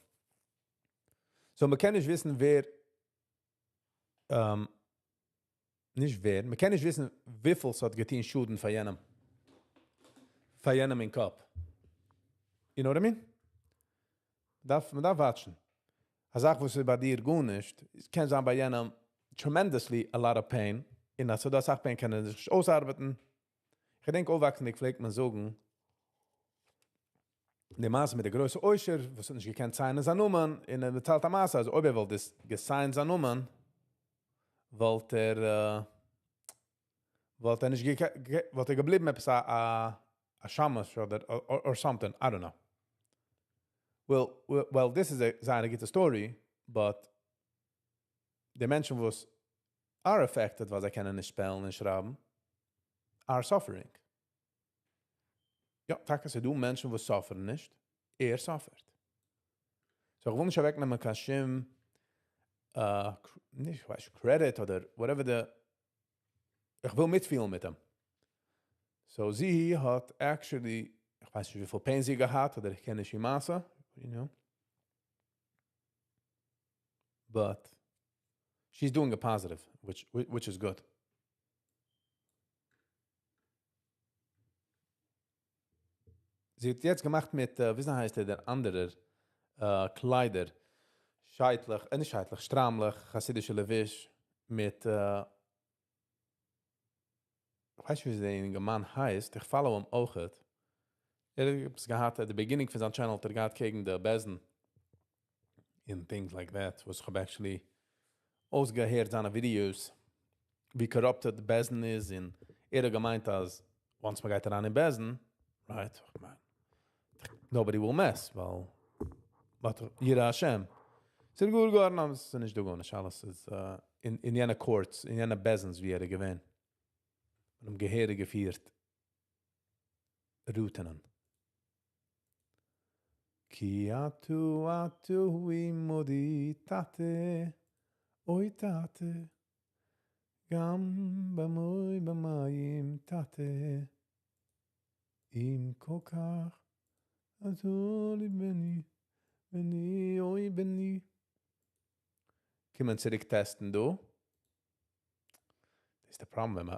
So מען קען נישט וויסן ווער, נישט ווער, מען קען נישט וויסן וויפיל ס'האט געטון שאדן פאר יענעם. פאר יענעם אין קאפ. You know what I mean? דארף, מען דארף watch ן. א זאך וואס איז ביי דיר גארנישט, קען זיין ביי יענעם tremendously a lot of pain. און אז ס'דא אסאך pain קען ער זיך נישט אויסארבעטן. איך געדענק אויפוואקסנדיג פלעגט מען זאגן, די מעשה מיט דער גרויסע עושר, וואס האט נישט געקענט sign ען זיין נאמען, און ער דערציילט א מעשה, אז אויב ער וואלט דאס גע sign ט זיין נאמען, וואלט ער, וואלט ער נישט וואלט ער געבליבן עפעס א, א, א שמש אדער, or something, I don't know. Well, this is a זייער א גוטע story, but די מענטשן וואס are affected, ווייל זיי קענען נישט spell ן און שרייבן, are suffering. יא, טאקע ס'דא מענטשן וואס suffer ן נישט, ער suffer ט. So איך וויל נישט אוועקנעמען קיין שום, נישט, ווייס, credit אדער whatever the, איך וויל מיטפילן מיט אים. So זי האט actually, איך ווייס נישט וויפיל pain זי געהאט, אדער איך קען נישט די מעשה, you know. But she's doing a positive, which is good. זי האט יעצט געמאכט מיט, ווי הייסט ער, דער אנדערער, קליידער, שייטלעך, נישט שייטלעך, שטריימלעך, חסידישע לבוש, מיט, איך ווייס נישט ווי דער יונגערמאן הייסט, איך follow אים אויך. ער האט געהאט, at the beginning פון זיין channel האט ער געהאט קעגן די בית דין and things like that, וואס איך האב actually אויסגעהערט זיינע videos, ווי corrupted די בית דין איז, און ער האט געמיינט אז once מען גייט אריין אין בית דין, right, איך מיין, nobody will mess, ווייל, but ירא השם. ס'איז גאר גאר, נאר ס'איז נישט דא גארנישט, אלעס איז אין יענע courts, אין יענע בית דין'ס ווי ער איז געווען. און האבן געהעריג געפירט רוטענען. כי אתה אתה עמדי טאטע, אוי טאטע. גם במוי במים טאטע אם כל כך אתה לי בני בני אוי בני. קומען צוריק טעסטן דא. דאס איז די פראבלעם ווען מען.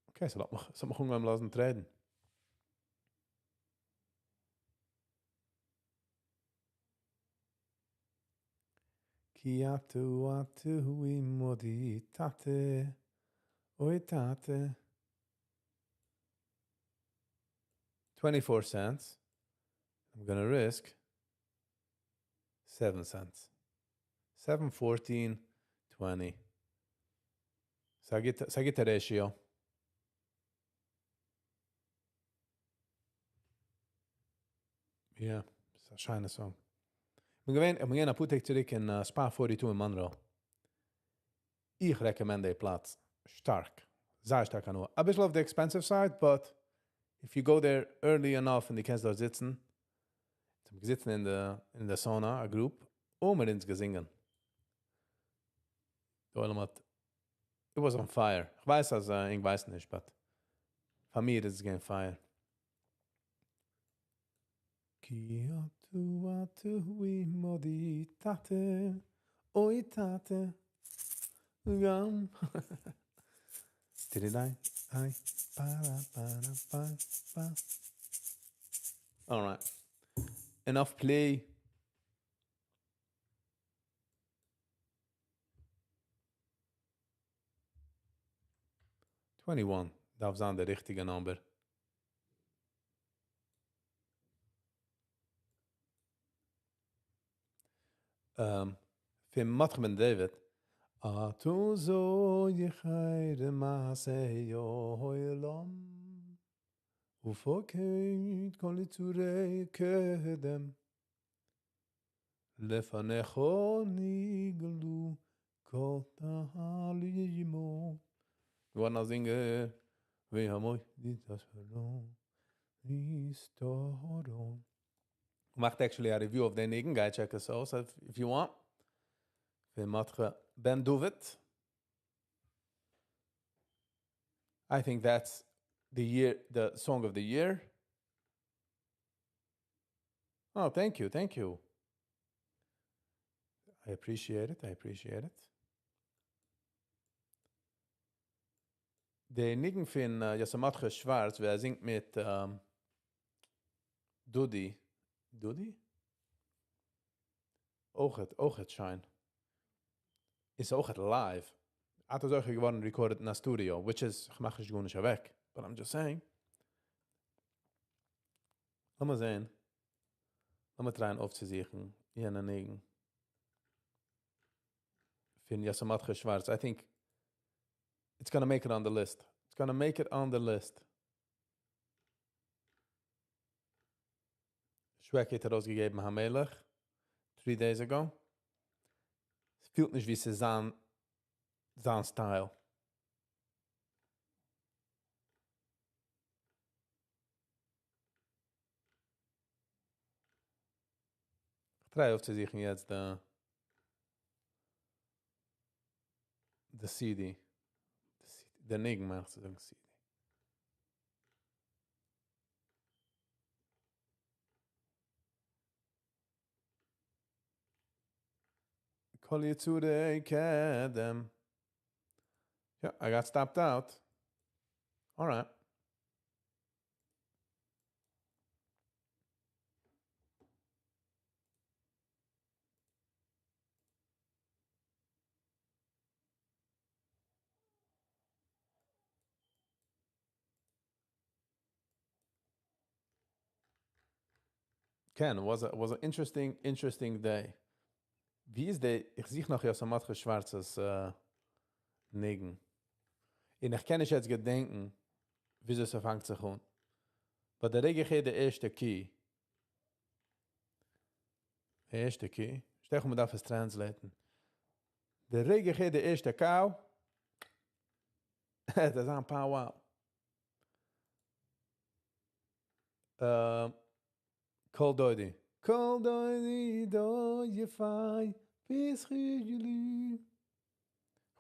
Okay, ס'לאזט מיך, ס'האט מיך אנגעהויבן לאזן טרעידן. כי אתה אתה הוא עמדי טאטע, אוי טאטע. Twenty four cents, I'm gonna risk seven cents. Seven fourteen twenty. ס'א גוטע ratio. יא, ס'איז א שיינע song. כ'בין געווען, כ'בין געווען אפאר טעג צוריק אין Spa forty two אין Monroe. איך recommend די פלאץ שטארק. זייער שטארק הנאה. אביסל אויף די expensive side, but if you go there early enough און דו קענסט דארט זיצן. אונז האבן געזיצן אין די אין די sauna א group, און מיר אונז געזינגען. די עולם האט it was on fire. כ'ווייס אז ענק ווייסן נישט but פאר מיר איז עס געווען fire. כי אתה אתה הוא עמדי טאטע, אוי טאטע, גם טירידיי איי פארא פארא פא פא. Alright. Enough play. Twenty one דארף זיין די ריכטיגע number. פון מרדכי בן דוד. אתה זוכר מעשה עולם ופוקד כל יצורי קדם לפניך נגלו כל תעלומות. געווארן א זינגער והמודיע נסתרות. געמאכט actually א review אויף די ניגון, גיי check עס אויס if you want. פון מרדכי בן דוד. I think that's the year, the song of the year. Oh, thank you, thank you. I appreciate it, I appreciate it. די ניגון פון יוסף מרדכי שווארץ ווי ער זינגט מיט דודי, דודי? אויכעט, אויכעט שיין. איז אויכעט live. האט עס אויך געווארן recorded אין א studio, which is, כ'מאך נישט גארנישט אוועק, but I'm just saying. לאמיר זעהן. לאמיר טרייען אויפצוזוכן יענע ניגון פון יוסף מרדכי שווארץ. I think it's gonna make it on the list. It's gonna make it on the list. שוועקי האט ארויסגעגעבן המלך three days ago. ס'פילט נישט ווי ס'איז זיין זיין style. כ'טריי אויפצוזוכן יעצט די די CD. די ניגון מיין איך צו זאגן CD. כל יצורי קדם. יא, I got stopped out. Alright. כן, was a was a interesting interesting day. ווי איז די, איך זוך נאך יוסף מרדכי שווארצ'ס ניגון. און איך קען נישט יעצט געדענקן וויאזוי ס'פאנגט זיך אן. But די רגע איך הער די ערשטע key. די ערשטע key? שטעל איך מ'דארף עס translate ן. די רגע איך הער די ערשטע קאו. עס איז א pow wow. קול דודי. קול דודי דא יפי פתחי לי.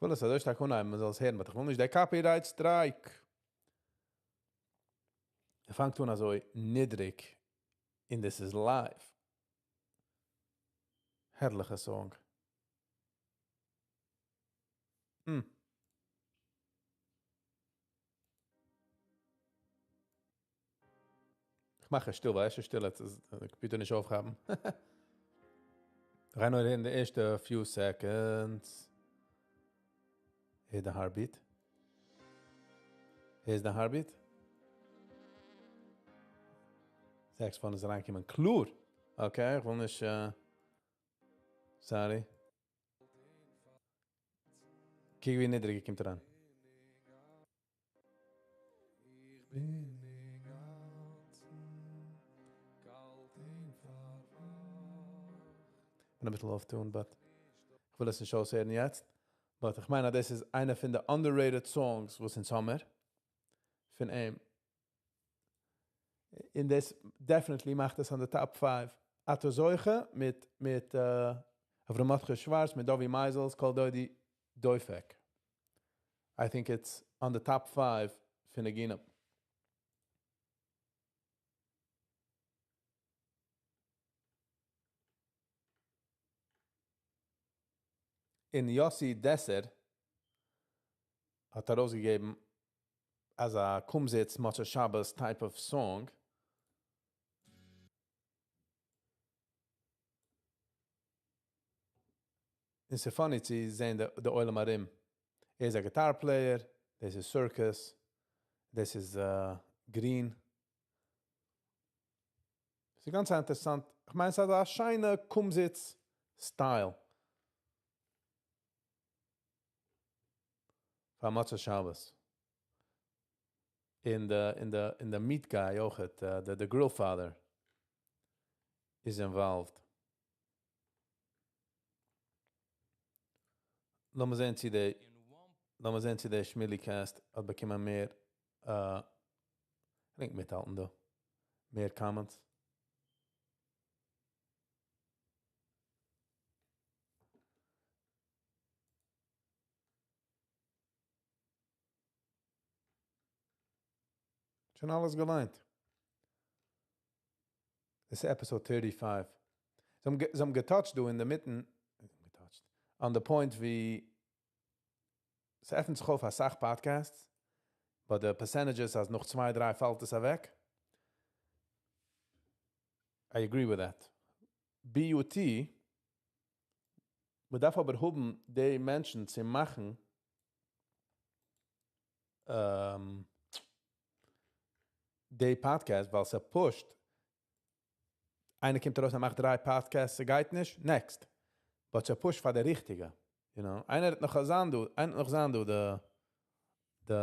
איך וויל עס אזוי שטארק אנהייבן מען זאל עס הערן, but איך וויל נישט דער copyright strike. ער פאנגט אן אזוי נידריג און דאס איז live. הערליכע song. איך מאך עס שטיל, ווייל עס איז שטיל, עס איז די קאמפיוטער נישט אויפכאפן. גיי נאר אין די ערשטע few seconds. הער די heartbeat. הערסט די heartbeat? Saxophone איז אריינגעקומען קלאר. Okay, איך וויל נישט... Sorry. קוק ווי נידריג ער קומט אריין. כ'בין אביסל off tune but כ'וויל עס נישט אויסהערן יעצט, but איך מיין אז דאס איז איינע פון די underrated songs וואס אונז האמיר פון אים, און דאס definitely מאכט עס אין די top five. אתה זוכה מיט מיט אברהם מרדכי שווארץ מיט דובי מייזעלס קול דודי דופק. I think it's on the top five פון ניגונים. און יאסי דעסער האט ארויסגעגעבן אזא קומזיץ מוצאי שבת type of song. און ס'איז funny צו זען די עולם ארום. ער איז א guitar player, דאס איז Circus, דאס איז Green. ס'איז גאנץ אינטערעסאנט, כ'מיין ס'איז אזא שיינע קומזיץ style. פאר מוצאי שבת. און די און די און די meat guy אויכעט, די די grill father איז involved. לאמיר זען צו די לאמיר זען צו די שמילי cast האט באקומען מער כ'דענק מיטהאלטן דא מער comments. שוין אלעס געליינט. דאס איז episode thirty five. זיי האבן גע touch ט דא אינדערמיטן, גע touch ט, on the point ווי ס'עפנט זיך אויף אסאך podcasts, but די percentages אז נאך צוויי דריי פאלט עס אוועק. I agree with that. BUT, מ'דארף אבער האבן די מענטשן צו מאכן די פאדקעסט ווייל ס' push ט, איינער קומט ארויס ער מאכט דריי podcasts ס'גייט נישט, next, but ס' push ט פאר די ריכטיגע, you know, איינער האט נאך זיין דא, איינער האט נאך זיין דא די די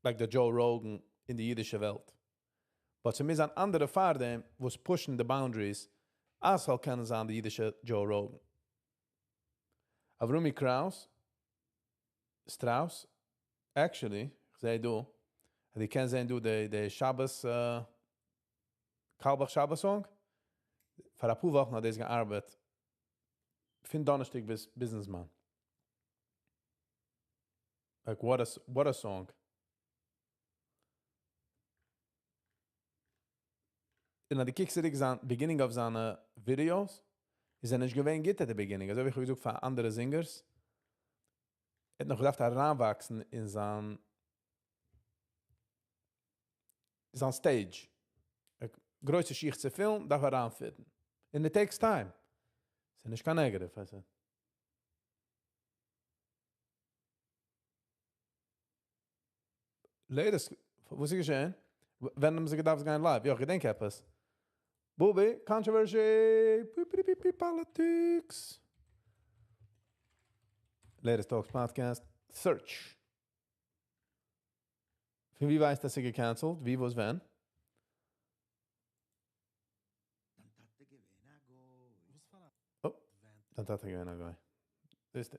like די Joe Rogan אין די אידישע וועלט, but ס'מוז זיין אנדערע פארדעם וואס push ן די boundaries אז ס'זאל קענען זיין די אידישע Joe Rogan. אברומי קראוס, שטראוס, actually, כ'זעה דא, אז דו קענסט זען דא די די שבת קאלבאך שבת song, פאר אפאר וואכן האט דאס געארבעט, פון דאנערשטאג ביז ביזן זמן. Like what a what a song. און אז דו קוקסט צוריק זיין beginning אויף זיינע videos, איז ער נישט געווען גוט at the beginning, אזוי ווי איך האב געזאגט פאר אנדערע זינגערס, ער האט נאך געדארפט אריינוואקסן אין זיין זיין stage. גרויסע שיך צו פילן דארף אריינ fit ן. און it takes time. ס'איז נישט קיין negative. Latest, וואס איז געשען? ווען האבן זיי געדארפט גיין live? יא, איך געדענק עפעס. בובי, controversy! פי politics! Latest Talks podcast, search. פון ווי ווייסט אז ס'איז גע cancel ט? ווי, וואס, ווען? Oh, דיין טאטע געווען א גוי. זעסטו.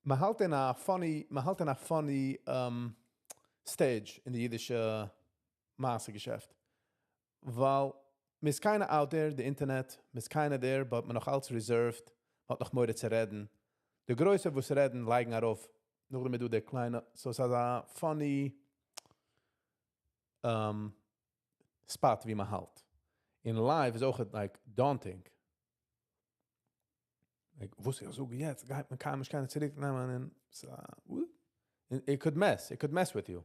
מ'האלט אין א funny, מ'האלט אין א funny. stage אין די אידישע מעשה געשעפט. ווייל מ'איז kinda out there, די אינטערנעט, מ'איז kinda there, but מ'נאך אלץ reserved, מ'האט נאך מורא צו רעדן. די גרויסע וואס רעדן לייגן ארויף, נאכדעם איז דא די קליינע, so ס'איז א funny spot ווי מ'האלט. און live איז אויך like daunting. Like, וואס איך זאג יעצט, גייט מען קיינמאל נישט קענען צוריק נעמען און it could mess, it could mess with you.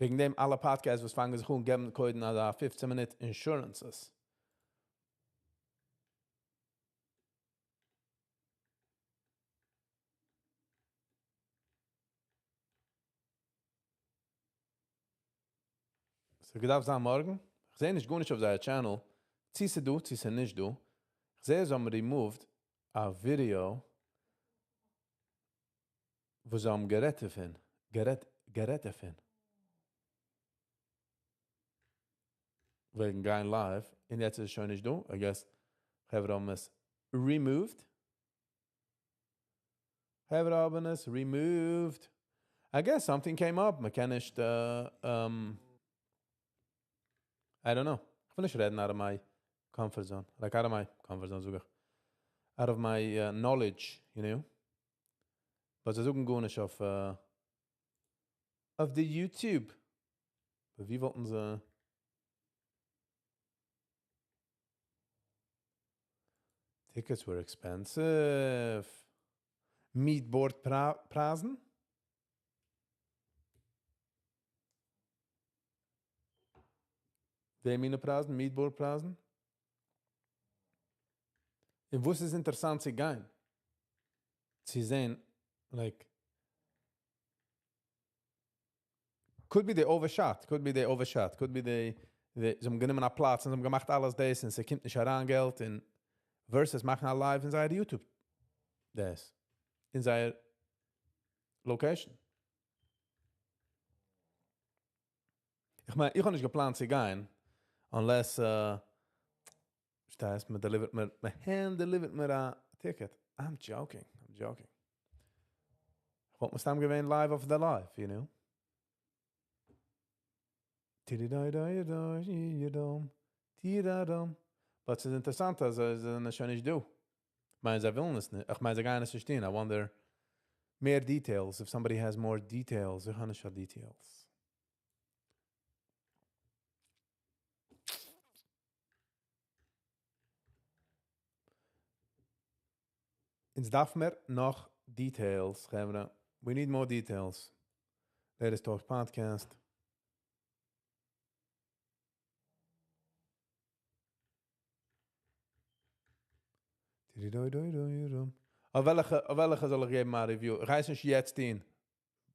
וועגן דעם אלע podcasts וואס פאנגען זיך אן געבן קודם אזא 15 מינוט insurances. ס'געדארפט זיין מארגן. איך זע נישט גארנישט אויף זייער channel. צי ס'איז דא, צי ס'איז נישט דא. איך זע, זיי האבן removed א ווידעא וואס זיי האבן גערעדט דערפון. גערעדט, גערעדט דערפון. וועגן גיין live. און יעצט איז עס שוין נישט דא. I guess, חברה האבן עס removed. חברה האבן עס removed. I guess something came up. מען קען נישט, I don't know. איך וויל נישט רעדן out of my comfort zone. Like out of my comfort zone, זאג איך. Out of my knowledge, you know. But זיי זאגן גארנישט אויף די YouTube. But ווי וואלטן זיי... Tickets were expensive. Meatboard פרייזן? די מינע פרייזן? Meatboard פרייזן? און וואס איז אינטערעסאנט צו גיין? צו זען, like, could be they overshot, could be they overshot, could be they, זיי האבן גענומען א פלאץ און זיי האבן געמאכט אלעס דאס און ס'קומט נישט אריין געלט און versus מאכן א live אין זייער YouTube. דאס. אין זייער location. איך מיין, איך האב נישט געפלאנט צו גיין, unless, שטייסט, מען deliver ט מיר, מען hand deliver ט מיר א ticket. I'm joking, I'm joking. איך וואלט מסתם געווען live אויף די live, you know. Ti-di-di-di-di-di-dum, ti-da-dum. But ס'איז אינטערעסאנט, אז זיי זענען שוין נישט דא. איך מיין, זיי ווילן עס נישט. איך מיין, זיי גייען עס נישט טון. I wonder more details, if somebody has more details. איך האב נישט details. אונז דארף מיר נאך details, חברה. We need more details. Let us Talk Podcast. אויף וועלכע זאל איך געבן א review? איך הייס נישט יעצט טון,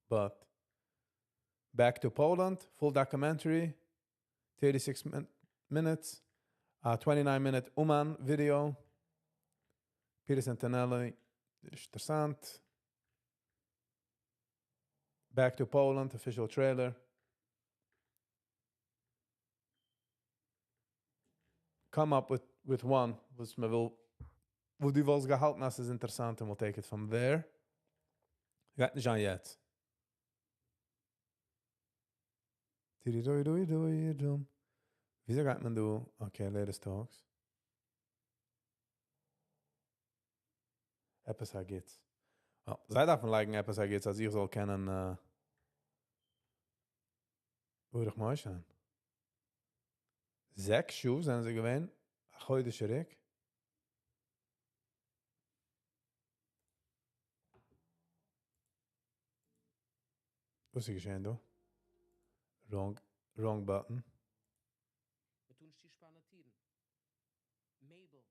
but Back to Poland, full documentary, 36 minutes, a 29-minute Uman video, Peter Santenello, אינטערעסאנט. Back to Poland, official trailer. Come up with one, וואס מען וויל, וואו דו וואלסט געהאלטן, אז עס איז אינטערעסאנט, and we'll take it from there. גייט נישט אן יעצט. וויאזוי גייט מען דא? Okay, latest talks. עפעס א גוטס. Oh, זיי דארפן לייגן עפעס א גוטס, אז איך זאל קענען, ברוך משה. זעקס שעה זענען זיי געווען, א חודש צוריק. וואס איז געשען דא? Wrong, wrong button. מיר טון נישט צושפארן טירן. מעבל,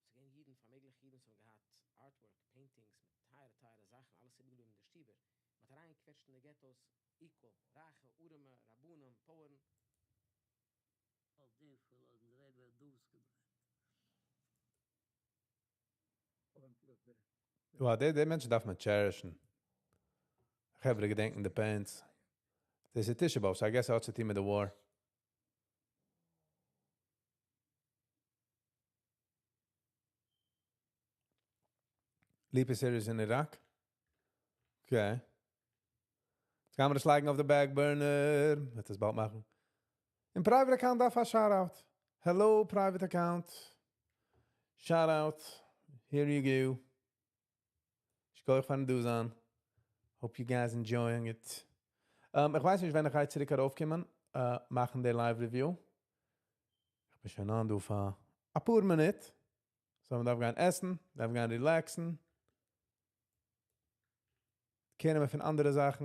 ס'געווען אידן, פארמעגליכע אידן, וואס האבן געהאט artwork, paintings, מיט טייערע, טייערע זאכן, אלעס איבערגעבליבן אין די שטיבער. מ'האט אריינגעקוועטשט אין די געטאס, equal, רייכע, ארעמע, רבנים, פויערן. אויף דעם פאל האבן די רעדער דורכגעדרייט. Wow, די מענטשן דארף מען cherish ן. חברה געדענקען די pains. דאס איז תשעה באב, so I guess ער האט צו טון מיט די war. Lipe series in Iraq. Okay. גיימיר עס לייגן אויף די back burner. מ'וועט עס באלד מאכן. און private account דארף א shout-out. Hello, private account. Shout-out. Here you go. שכוח פארן דא זיין. Hope you guys enjoying it. איך ווייס נישט ווען איך גיי צוריק ארויפקומען, מאכן די live review. איך בין שוין אן דא פאר א פאר מינוט. So מען דארף גיין עסן, דארף גיין relaxן. קענען מיר פון אנדערע זאכן.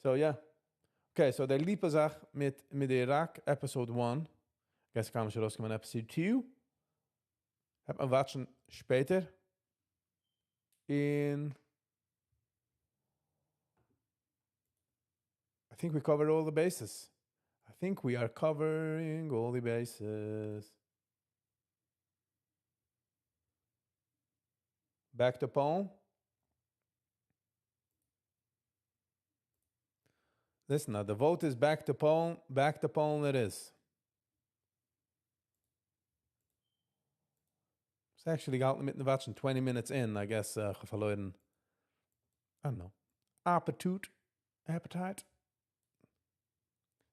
So yeah. Okay, so די ליפא זאך מיט די Iraq episode 1. גייט קומען שוין ארויסקומען episode 2. וועט מען watchן שפעטער. און I think we covered all the bases. I think we are covering all the bases. Back to Poland. Listen, now the vote is back to Poland. Back to Poland it is. It's actually געהאלטן מיטן watchן 20 minutes in, I guess, כ'האב פארלוירן, I don't know, appetite, appetite.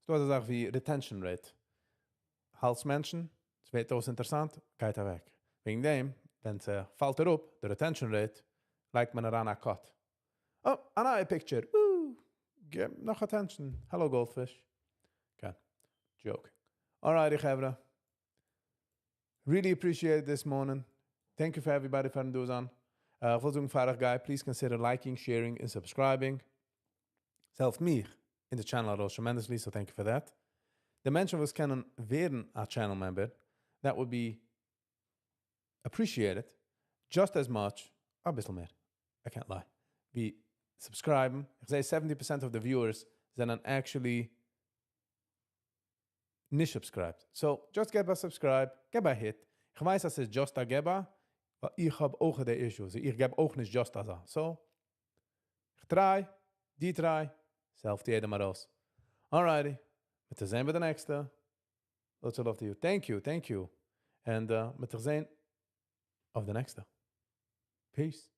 ס'דא אזא זאך ווי retention rate. האלטס מענטשן, עס ווערט אויס אינטערעסאנט, גייט אוועק. וועגן דעם, ווען ס'פאלט אראפ, די retention rate, לייגט מען אריין א cut. Oh, א נייע picture. Woo! גיב נאך attention. Hello, goldfish. Okay. Joke. Alrighty, חברה. Really appreciate it this morning. Thank you for everybody פארן דא זיין. איך וויל זאגן פאר איך גיי, please consider liking, sharing and subscribing. עס העלפט מיר אין די channel ארויס tremendously, so thank you for that. די מענטשן וואס קענען ווערן א channel member, that would be appreciated just as much, א ביסל מער, I can't lie, ווי subscribe'ן. איך זע 70% of the viewers זענען actually נישט subscribed. So, just געב א subscribe, געב א hit. איך ווייס, אז ס'איז just א געבא, ווייל איך האב אויך די issues. איך געב אויך נישט just אזא. So, איך try, די try, ס'העלפט יעדעם ארויס. Alrighty. מ'וועט זיך זען ביי די נעקסטע. Lots of love to you. Thank you, thank you. And מ'וועט זיך זען אויף די נעקסטע. Peace.